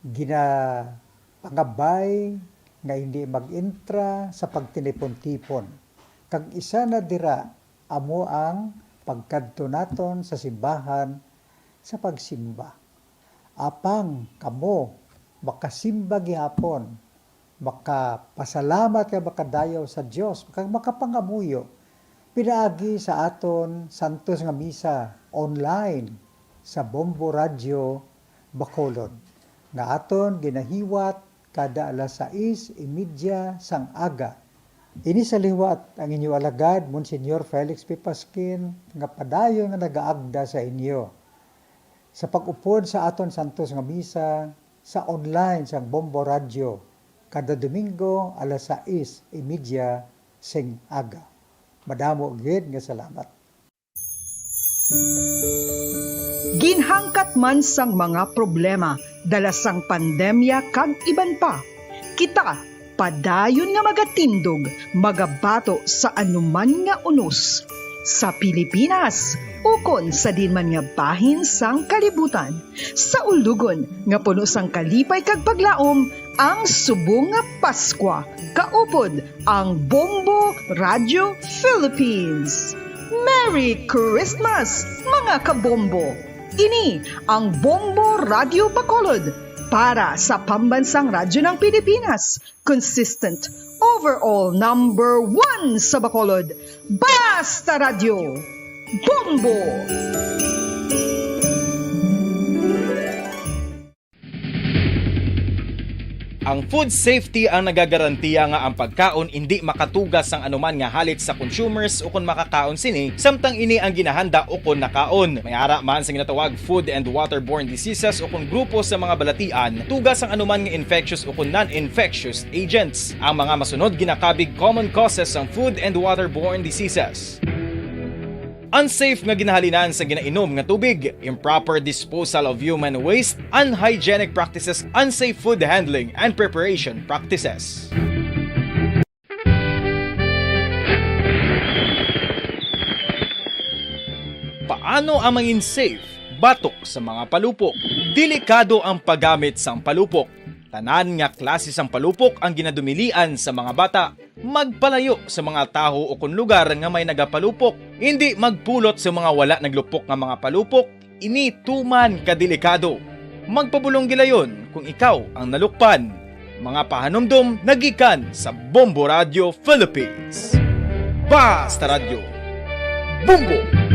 ginapangabay nga hindi mag-entra sa pagtinipon-tipon. Kag isa na dira amo ang pagkadto naton sa simbahan sa pagsimba. Apang kamo makasimba gihapon, makapasalamat kag makadayaw sa Dios, kag makapangamuyo pinaagi sa aton santos nga misa online sa Bombo Radio Bacolod, nga aton ginahiwat kada alas sais y media sang aga. Ini sa liwat ang inyo alagad, Monsignor Felix P. Pasquin, nga padayon nga nagaagda sa inyo sa pag-upod sa aton santos nga misa sa online sang Bombo Radio kada Domingo alas sais y media sing aga. Madamo gid nga salamat. Ginhangkat man sang mga problema dala sang pandemya kag iban pa, kita padayon nga magatindog, magabato sa anuman nga unos, sa Pilipinas ukon sa diin man nga bahin sang kalibutan. Sa ulugon nga puno sang kalipay kag paglaom, ang subong nga Paskwa, kaupod ang Bombo Radio Philippines. Merry Christmas, mga kabombo! Ini ang Bombo Radio Bacolod para sa Pambansang Radyo ng Pilipinas, consistent, overall number one sa Bacolod. Basta Radyo, Bombo! Ang food safety ang nagagarantiya nga ang pagkaon indi makatuga sang anuman nga halit sa consumers ukon makakaon sini, samtang ini ang ginahanda ukon nakaon. May ara man sa ginatawag food and waterborne diseases ukon grupo sa mga balatian, tuga sang anuman nga infectious ukon non-infectious agents. Ang mga masunod ginakabig common causes sang food and waterborne diseases. Unsafe nga ginahalinan sa ginainom nga tubig, improper disposal of human waste, unhygienic practices, unsafe food handling and preparation practices. Paano ang mangin safe batok sa mga palupok? Delikado ang paggamit sang palupok. Tanan nga klase sang palupok ang ginadumilian sa mga bata. Magpalayo sa mga tawo ukon lugar nga may nagapalupok. Indi magpulot sa mga wala naglupok nga mga palupok. Ini tuman ka delikado. Magpabulong gilayon kung ikaw ang nalukpan. Mga pahanumdom nagikan sa Bombo Radio Philippines. Basta Radyo, Bombo!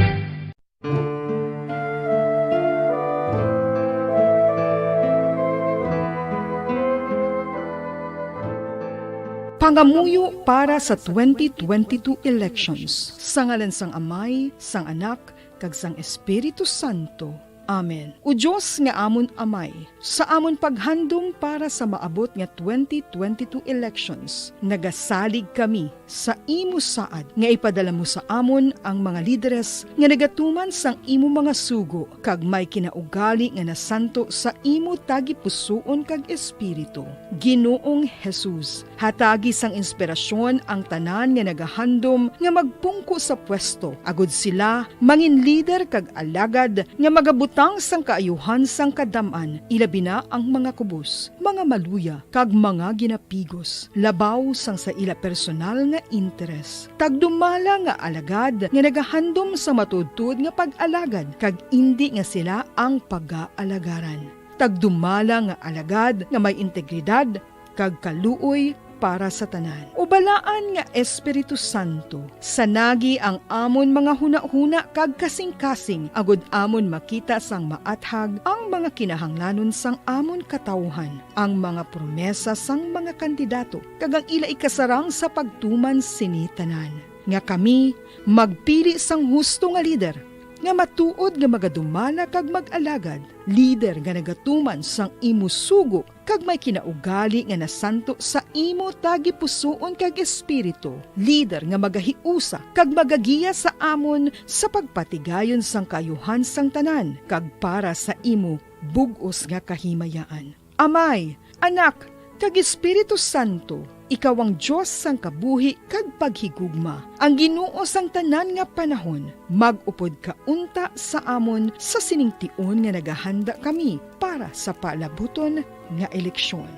Pangamuyo para sa twenty twenty-two elections. Sa ngalan sang Amay, sang Anak, kag sang Espiritu Santo. Amen. O Dios nga amon Amay, sa amon paghandom para sa maabot nga twenty twenty-two elections, nagasalig kami sa imo saad nga ipadala mo sa amon ang mga lideres nga nagatuman sang imo mga sugo kag may kinaugali nga nasanto sa imo tagipusoon kag espiritu. Ginoong Jesus, hatagi sang inspirasyon ang tanan nga nagahandom nga magpungko sa pwesto, agud sila mangin lider kag alagad nga magabutang sang kaayuhan sang kadam-an, ilabi na ang mga kubos, mga maluya, kag mga ginapigos, labaw sang sa ila personal nga interes. Tagdumala nga alagad nga nagahandom sa matuodtuod nga pag-alagad, kag indi nga sila ang pagaalagaran. Tagdumala nga alagad nga may integridad kag kaluoy para sa tanan. O Balaan nga Espiritu Santo, sanagi ang amon mga hunahuna kag kasingkasing, agud amon makita sang maathag ang mga kinahanglanon sang amon katawuhan, ang mga promesa sang mga kandidato, kag ang ila ikasarang sa pagtuman sini tanan. Nga kami magpili sang husto nga lider, nga matuod nga magadumala kag mag-alagad, lider nga nagatuman sang imo sugo kag may kinaugali nga nasanto sa imo tagipusoon kag espiritu, lider nga magahiusa kag magagiya sa amon sa pagpatigayon sang kaayuhan sang tanan kag para sa imo bug-os nga kahimayaan. Amay, Anak, kag Espiritu Santo, Ikaw ang Dios sang kabuhi kag paghigugma, ang Ginoo sang tanan nga panahon. Mag-upod ka unta sa amon sa sining tion nga nagahanda kami para sa palabuton nga eleksyon.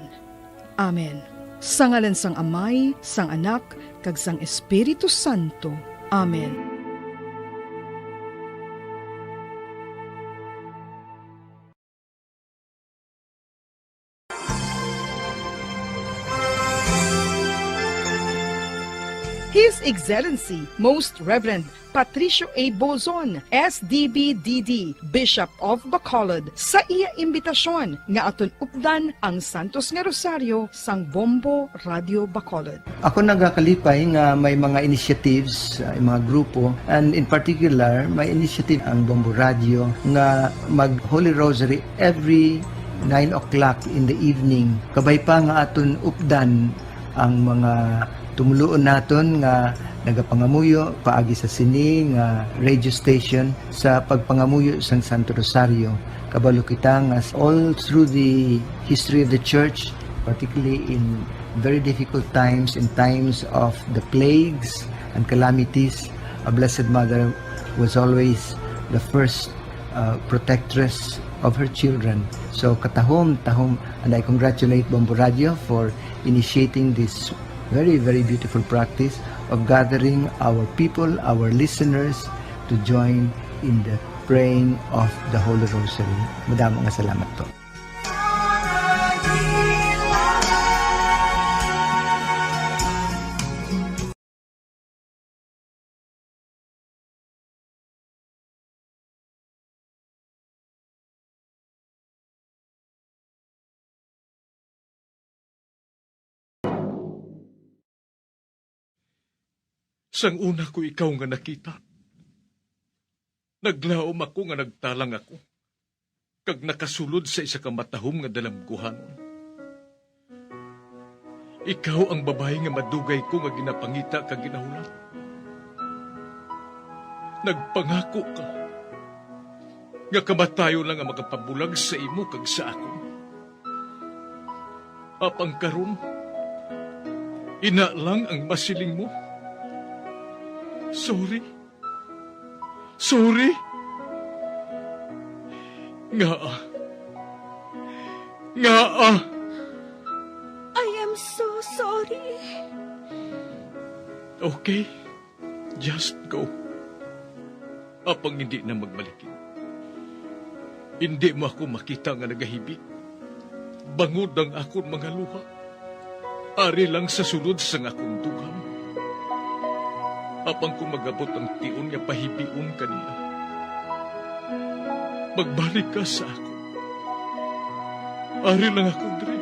Amen. Sa ngalan sang Amay, sang Anak, kag sang Espiritu Santo. Amen. His Excellency, Most Reverend Patricio A. Bozon, S D B D D, Bishop of Bacolod, sa iya imbitasyon nga aton updan ang Santos nga Rosaryo sang Bombo Radio Bacolod. Ako nagakalipay nga may mga initiatives, ah, mga grupo, and in particular, may initiative ang Bombo Radio nga mag Holy Rosary every nine o'clock in the evening. Kabay pa nga aton updan ang mga tumuluon naton nga nagapangamuyo paagi sa sini nga radio station sa pagpangamuyo sang Santo Rosario. Kabalo kita nga s-, all through the history of the church, particularly in very difficult times, in times of the plagues and calamities, a Blessed Mother was always the first, uh, protectress of her children. So, katahom, tahom, and I congratulate Bombo Radio for initiating this very, very beautiful practice of gathering our people, our listeners, to join in the praying of the Holy Rosary. Madamo nga salamat po. Sang una ko ikaw nga nakita, naglaom ako nga nagtalang ako, kag nakasulod sa isa ka matahom nga dalamguhanon. Ikaw ang babayi nga madugay ko nga ginapangita kag ginahulat. Nagpangako ka nga kamatayon lang ang makapabulag sa imo kag sa akon. Apang karon, ina lang ang masiling mo. Sorry. Sorry. Ngaa? Ngaa? I am so sorry. Okay. Just go. Apang indi na magbalikid. Indi mo ako makita nga nagahibi, bangod ang akon mga luha. Ari lang sa sulod sang akon dughan. Apang kon mag-abot ang tion nga pahibion ka niya, magbalik ka sa akon. Ari lang ako diri,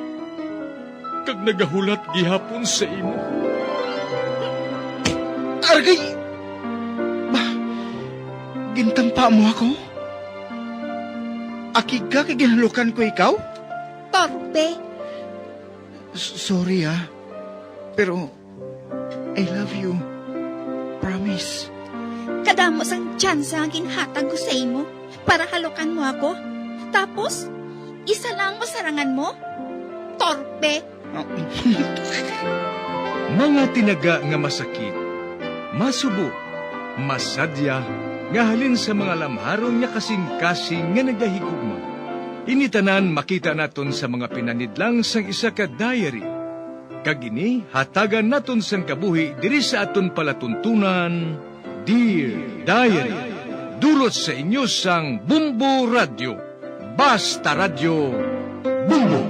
kag nagahulat gihapon sa imo. Argay! Ba, gintampa mo ako? Akig ka kay ginhalukan ko ikaw? Torpe! S-, sorry, ah. Pero I love you. Promise. Kadamo sang tsansa nga ginhatag ko sa imo para halukan mo ako. Tapos, isa lang masarangan mo? Torpe! Mga tinaga nga masakit, masubo, masadya, nga halin sa mga lamharon nga kasing-kasing nga nagahigugma. Ini tanan makita naton sa mga pinanidlang sang isa ka diary. Kag ini hatagan naton sang kabuhi diri sa aton palatuntunan, Dear Diary. Dulot sa inyo sang Bumbo Radyo. Basta Radyo, Bumbo.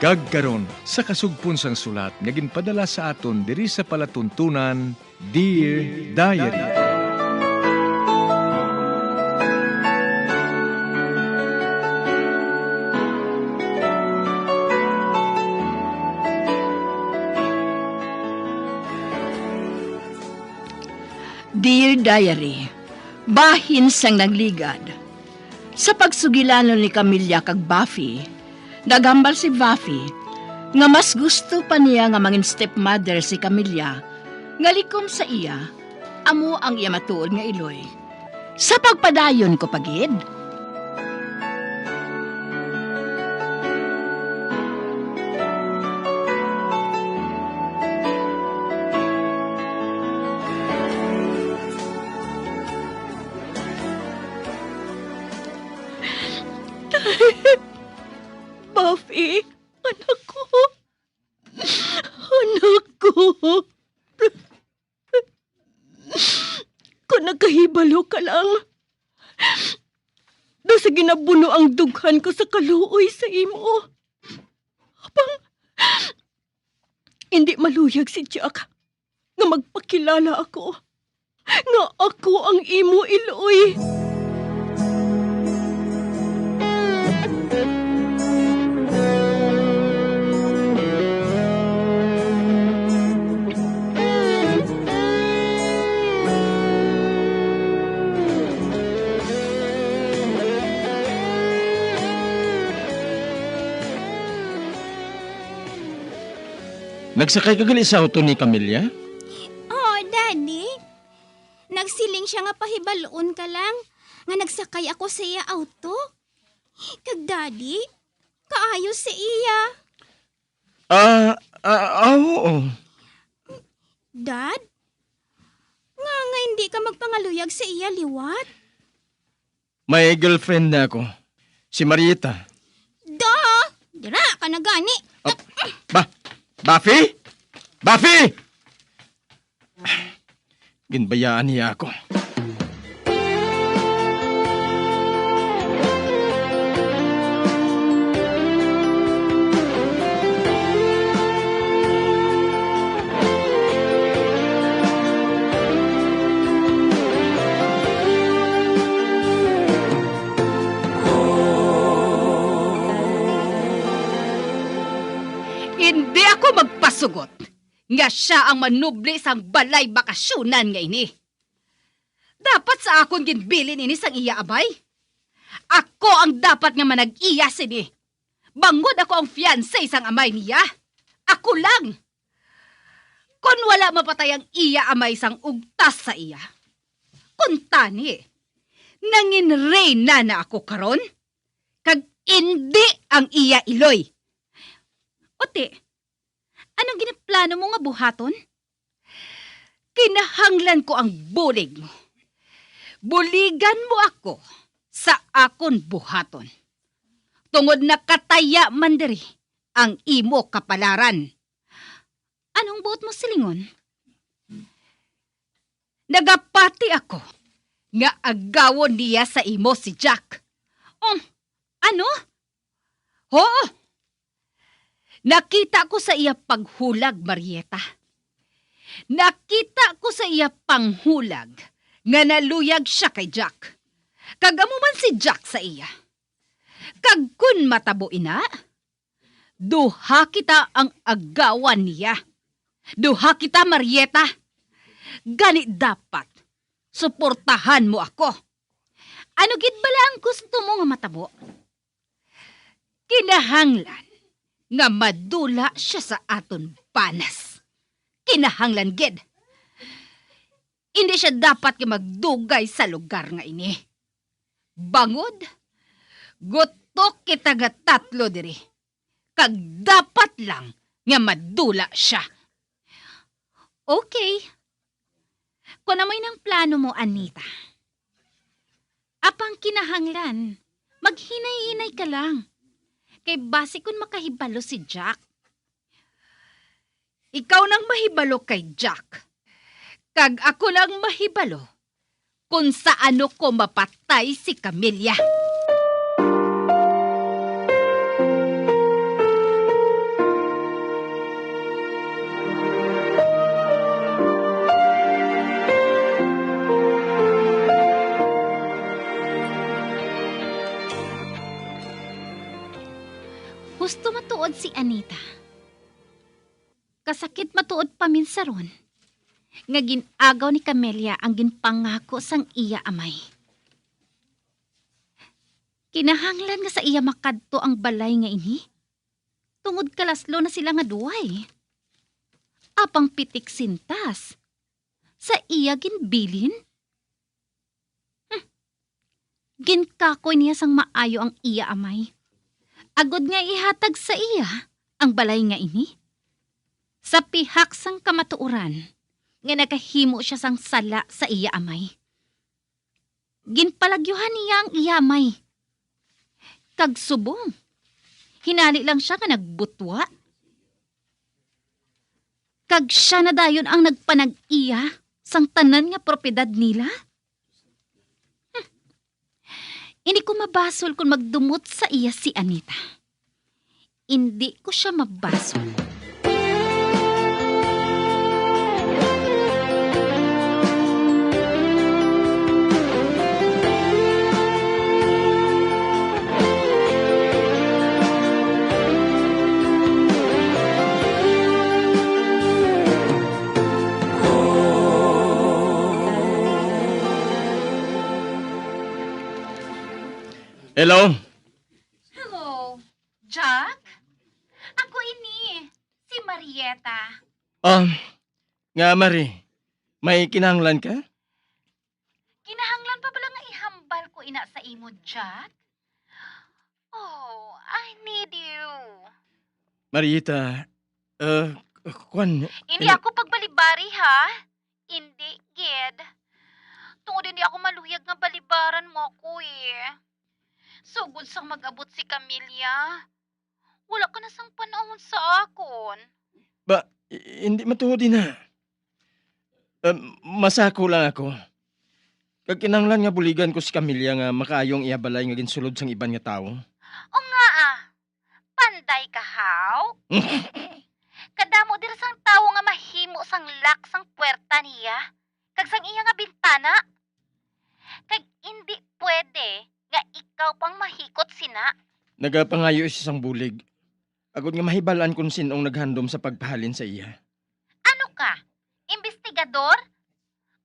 Kag karon, sa kasugpon sang sulat nga ginpadala sa aton diri sa palatuntunan, Dear Diary. Dear Diary, bahin sang nagligad. Sa pagsugilanon ni Camilla kag Buffy, naghambal si Buffy nga mas gusto pa niya nga mangin stepmother si Camilla, nga likom sa iya, amo ang iya matuod nga iloy. Sa pagpadayon ko pa gid. Buffy, anak ko. Anak ko. Kung nakahibalo ka lang, daw sa ginabuno ang dughan ko sa kaluoy sa imo. Apang, hindi maluyag si Jack nga magpakilala ako nga ako ang imo iloy. Nagsakay ka gali sa auto ni Camilla? Oo, Daddy. Nagsiling siya nga pahibal-on ka lang nga nagsakay ako sa iya auto. Kag Daddy, kaayo sa iya. Ah, ah, ah, oo. Dad, nga nga hindi ka magpangaluyag sa iya liwat? May girlfriend na ako. Si Marieta. Da! Dira ka na gani. Ah, ba, Buffy? Buffy! Ginbayaan niya ako. Hindi ako magpasugot nga sia ang manubli sang balay bakasyonan nga ini. Dapat sa akon ginbilin ini sang iya amay. Ako ang dapat nga manag-iya sini, bangod ako ang fiancé sang amay niya. Ako lang. Kon wala mapatay ang iya amay sang ugtas sa iya, kuntani, nanginreyna na ako karon, kag indi ang iya iloy. Uti, anong ginaplano mo nga buhaton? Kinahanglan ko ang bulig mo. Buligan mo ako sa akon buhaton, tungod nakataya man diri ang imo kapalaran. Anong buot mo silingon? Nagapati ako nga agawon niya sa imo si Jack. Um, ano? Hoo! Nakita ko sa iya paghulag, Marieta. Nakita ko sa iya panghulag nga naluyag sia kay Jack. Kag amo man si Jack sa iya. Kag kon matabo ina, duha kita ang agawan niya. Duha kita, Marieta. Gani dapat suportahan mo ako. Ano gid bala ang gusto mo nga matabo? Kinahanglan nga madula sia sa aton banas. Kinahanglan gid. Indi sia dapat nga magdugay sa lugar nga ini. Bangod, gutok kita nga tatlo diri, kag dapat lang nga madula sia. Okay. Kon amo ini ang plano mo, Anita. Apang kinahanglan, maghinay-hinay ka lang. Kay basi kon makahibalo si Jack. Ikaw nang mahibalo kay Jack, kag ako nang mahibalo kon sa ano ko mapatay si Camilla. Husto matuod si Anita. Kasakit matuod paminsaron nga gin-agaw ni Camelia ang ginpangako sang iya amay. Kinahanglan nga sa iya makadto ang balay nga ini. tungod kalaslo na sila nga duway. Apang pitik sintas sa iya ginbilin? Hmm. Ginkakoy niya sang maayo ang iya amay, agod nga ihatag sa iya ang balay nga ini. Sa pihak sang kamatuoran nga nakahimo sia sang sala sa iya amay, ginpalagyuhan niya ang iya amay. Kag subong, hinali lang sia nga nagbutwa. Kag sia na dayon ang nagpanag-iya sang tanan nga propiedad nila? Hmm. Indi ko mabasol kon magdumot sa iya si Anita. Indi ko sia mabasol. Hello? Hello, Jack? Ako ini, si Marieta. Ah, nga, Mari, may kinahanglan ka? Kinahanglan pa bala nga ihambal ko ina sa imo, Jack? Oh, I need you. Marieta, uh, kwan, Hindi eh, ako pagbalibari, ha? Hindi, gid. Tungod hindi ako maluyag nga balibaran mo ako, eh. Sugod sang mag-abot si Camilla, wala ka na sang panahon sa akon. Ba, i-, hindi matuod ina. Um, masako lang ako. Kag kinahanglan nga buligan ko si Camilla nga makaayo ang iya balay nga ginsulod sang iban nga tawo. O nga, ah. Panday ka, haw? Kadamo dira sang tawo nga mahimo sang lock sang puwerta niya, kag sang iya nga bintana. Kag indi pwede nga ikaw pang mahikot sina. Nagapangayo siya sang bulig, agod nga mahibal-an kon sin-ong naghandom sa pagpahalin sa iya. Ano ka? Imbestigador?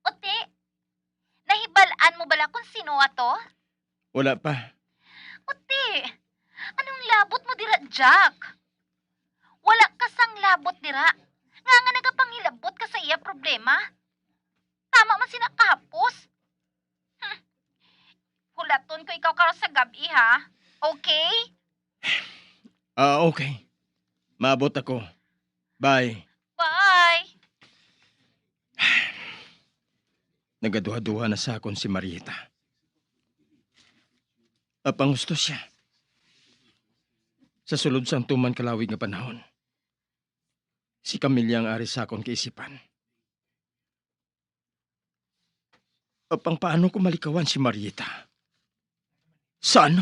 O ti, nahibal-an mo bala kon sino ato? Wala pa. O ti, anong labot mo dira, Jack? Wala ka sang labot dira. Nga nga nagapangilabot ka sa iya problema? Tama man sina kahapos. Hmm. Hulaton ko ikaw karon sa gab-i, ha? Okay? Ah, okay. Maabot ako. Bye. Bye. Nagaduha-duha na sa akon si Marieta. Apang husto siya. Sa sulod sang tuman kalawig nga panahon, si Camilla ang ari sa akon kaisipan. Apang paano ko malikawan si Marieta? Sa ano?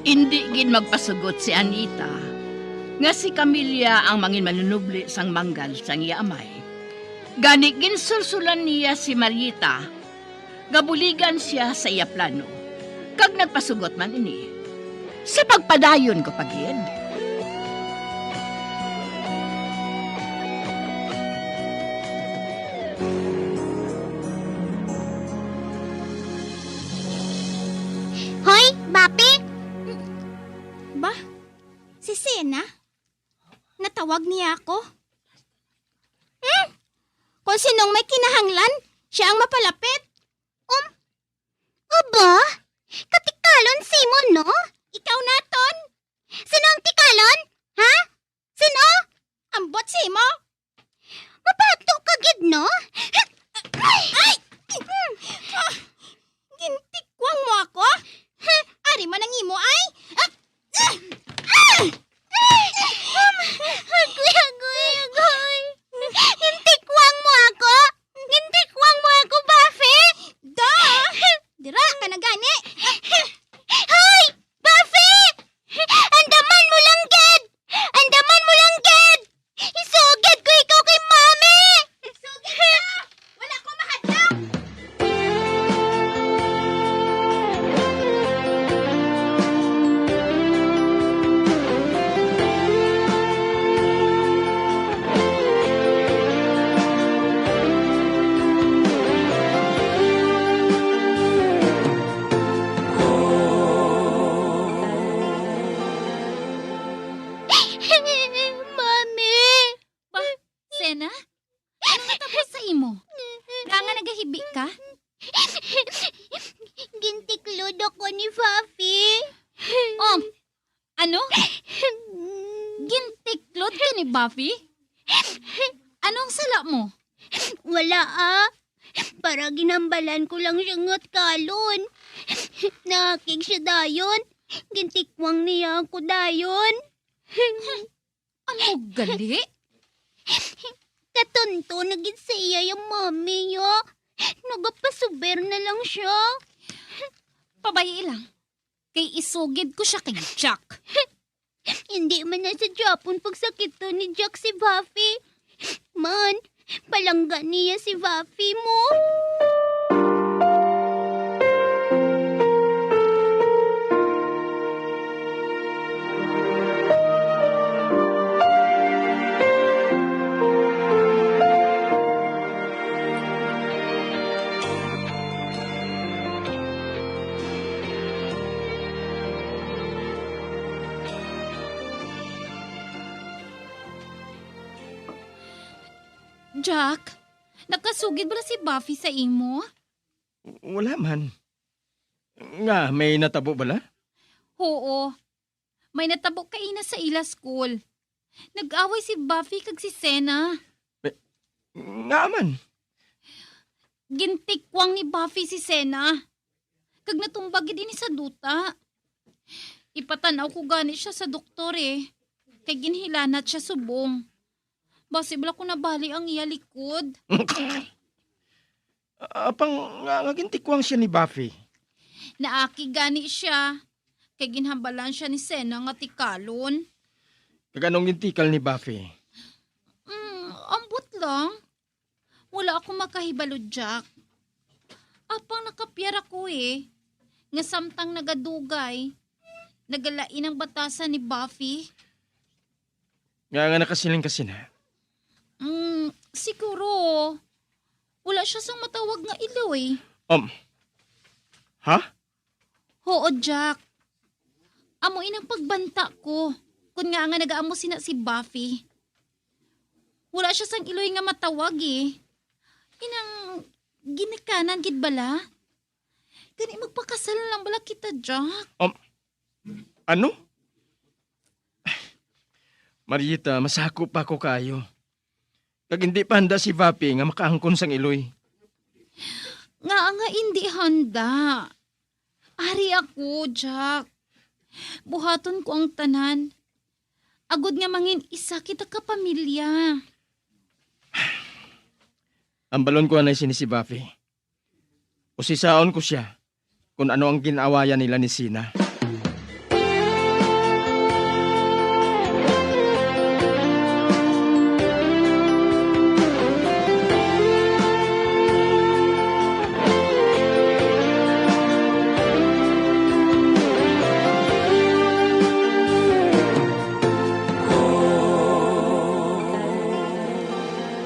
Indi gid magpasugot si Anita nga si Camilla ang mangin manunubli sang manggal sang iya amay. Gani, ginsulsulan niya si Marieta nga buligan sia sa iya plano, kag nagpasugot man ini. Sa pagpadayon ko pa gid. Hoy, Bapi! Ba? Si Sena? Natawag niya ako? Hmm? Kung sinong may kinahanglan, siya ang mapalapit. Um, aba, katikalon, Simon, no? Ikaw naton? Sino ang tikalon? Ha? Sino? Ambot, Simo? Mabato ka gid, no? Ay! Ay! Gintikwang mo ako? Ari man ang imo ay. Ah! Ah! Ah! Agoy, agoy, agoy. Gintikwang mo ako? Gintikwang mo ako, Bafe? Da! Dira ka na gani. Hoy! Bafe! Andaman mo lang gid! Andaman mo lang gid! Isugid ko ikaw kay Mami! Isugid ka! Wala ko mahadlok! ni Buffy. Oh, ano? Gintiklod ka ni Buffy? Anong sala mo? Wala, ah. Para ginhambalan ko lang siya nga tikalon. Naakig siya dayon. Gintikwang niya ako dayon. Amo gali? Katunto na gid sa iya yung mami, ya. Nagapasuber na lang siya. Pabayi lang. Kay isugid ko siya kay Jack. Hindi man na sa Japon pagsakito ni Jack si Buffy. Man, palangga niya si Buffy mo. Jack, nakasugid bala si Buffy sa imo? Wala man. Nga, may natabo bala? Oo. May natabo kaina sa ila school. Nag-away si Buffy kag si Senna. Eh, nga man? Gintikwang ni Buffy si Senna. Kag natumba gid ini sa duta. Ipatanaw ko gani siya sa doktor, eh. Kay ginhilanat siya subong. Basi bala ko nabali ang iya likod. Apang nga, nga gintikwang siya ni Buffy? Naakig gani siya. Kay ginhambalan siya ni Senna nga tikalon. Kag anong gintikal ni Buffy? Mm, ambot lang. Wala ako makahibalo, Jack. Apang nakapiara ko, eh, nga samtang nagadugay, nagalain ang batasan ni Buffy. Nga, nga nakasiling ka sina? Mm, siguro, wala siya sang matawag nga iloy. Um, ha? Oo, Jack. Amo inang pagbanta ko, kun nga nga nagaamo sina si Buffy. Wala siya sang iloy nga matawag, eh. Inang ginikanan gid bala? Gani magpakasal lang bala kita, Jack? Um, ano? Marieta, masakop pa ko kayo. Kag hindi pa handa si Vapi nga makaangkon sang iloy. Nga nga hindi handa. Ari ako, Jack. Buhaton ko ang tanan. Agod nga mangin isa kita ka pamilya. Ambalon ko anay sini si Vapi. Usisaon ko sia kon ano ang gin-awayan nila ni Sina.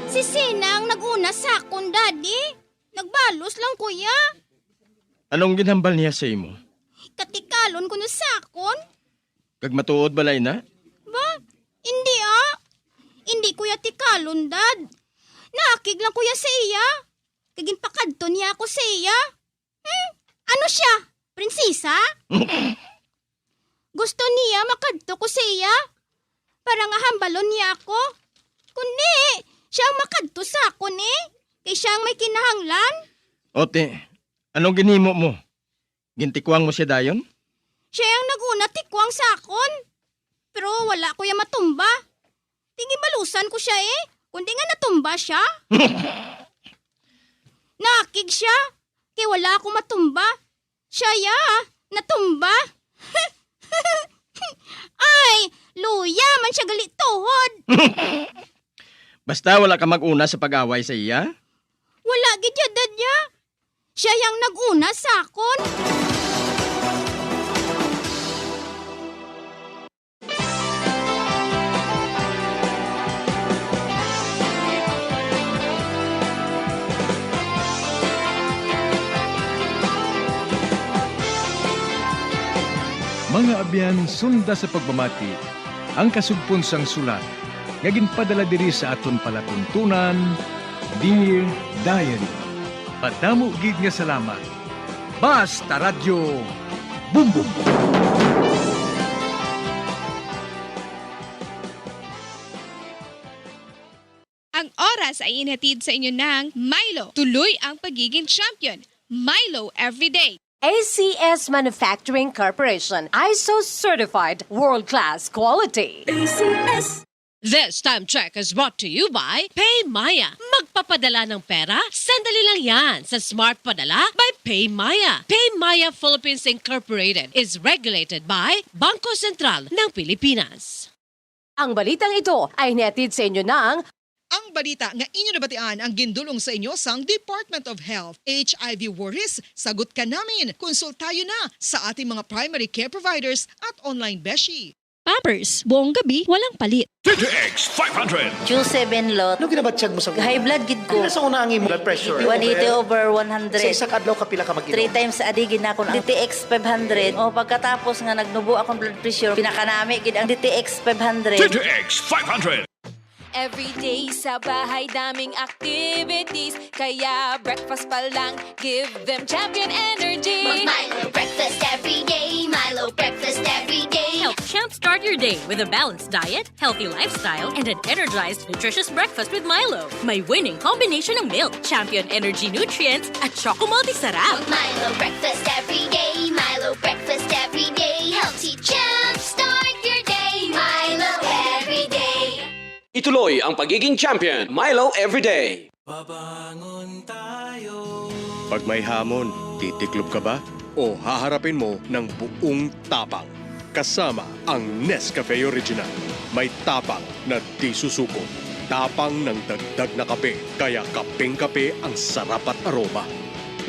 Si Sina ang nag-una sa akon, Daddy. Nagbalos lang ko iya. Anong ginhambal niya sa imo? Katikalon kuno sa akon. Kag matuod bala ina? Ba? Indi, ah. Indi ko iya tikalon, Dad. Naakig lang ko iya sa iya. Kag ginpakadto niya ako sa iya. Hmm? Ano siya? Prinsesa? Gusto niya makadto ko sa iya para nga hambalon niya ako. Kundi, siya ang makadto sa akon, eh. Kay siya ang may kinahanglan. Ote, anong ginhimo mo? Gintikwang mo siya dayon? Siya ang nag-una tikwang sa akon. Pero wala ko iya matumba. Tingin balusan ko siya, eh. Kundi nga natumba siya. Naakig siya. Kay wala ako matumba. Siya ya, natumba. Ay, luya man siya gali tuhod. Basta wala ka mag-una sa pag-away sa iya? Wala gid ya, Dad, ya. Siya yang nag-una sa akon. Mga abyan, sunda sa pagpamati ang kasugpon sang sulat nga ginpadala diri sa aton palatuntunan, Dear Diary. Madamo gid nga salamat. Basta Radyo, Boom Boom. Ang oras ay inhatid sa inyo ng Milo. Tuloy ang pagiging champion. Milo everyday. A C S Manufacturing Corporation, ISO certified, world-class quality. This time check is brought to you by PayMaya. Magpapadala ng pera? Sandali lang yan sa Smart Padala by PayMaya. PayMaya Philippines Incorporated is regulated by Bangko Sentral ng Pilipinas. Ang balitang ito ay hinatid sa inyo ng Ang balita nga inyo nabatian ang gindulong sa inyo sang Department of Health. H I V worries? Sagot ka namin. Konsultayo na sa ating mga primary care providers at online beshi. Pampers, buong gabi, walang palit. D T X five hundred. Q seven lot. Ano ginabatyag mo sa una? High blood gid ko. Ano sa una ang imo blood pressure? One eighty over one hundred. Sa isa ka adlaw ka pila ka mag-inom? Three times a day gid nako ang D T X five hundred. O pagkatapos nga nagnubo akong blood pressure, pinakanami gid ang D T X five hundred. D T X five hundred. Everyday sa bahay daming activities. Kaya breakfast pa lang, give them champion energy. Milo breakfast every day. Milo breakfast every day. Help jumpstart your day with a balanced diet, healthy lifestyle, and an energized, nutritious breakfast with Milo. May winning combination ng milk, champion energy nutrients, at choco multi sarap. Milo breakfast every day. Milo breakfast every day. Helps you jumpstart your day. Milo every day. Ituloy ang pagiging champion. Milo everyday. Pag may hamon, titiklob ka ba? O haharapin mo ng buong tapang? Kasama ang Nescafe Original. May tapang na di susuko. Tapang ng dagdag na kape, kaya kapeng-kape ang sarap at aroma.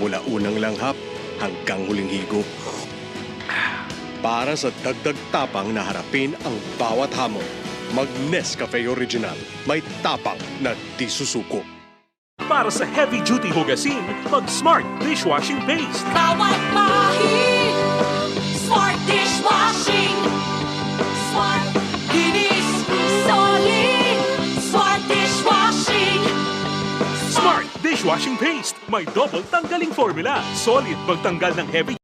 Mula unang langhap hanggang huling higop. Para sa dagdag tapang na harapin ang bawat hamon, mag Nescafe Original. May tapang na di susuko. Para sa heavy-duty hugasin, mag Smart Dishwashing Paste. Bawat bahin, Smart Dishwashing. Smart, linis, solid. Smart Dishwashing. Smart Dishwashing Paste. May double tanggaling formula. Solid magtanggal ng heavy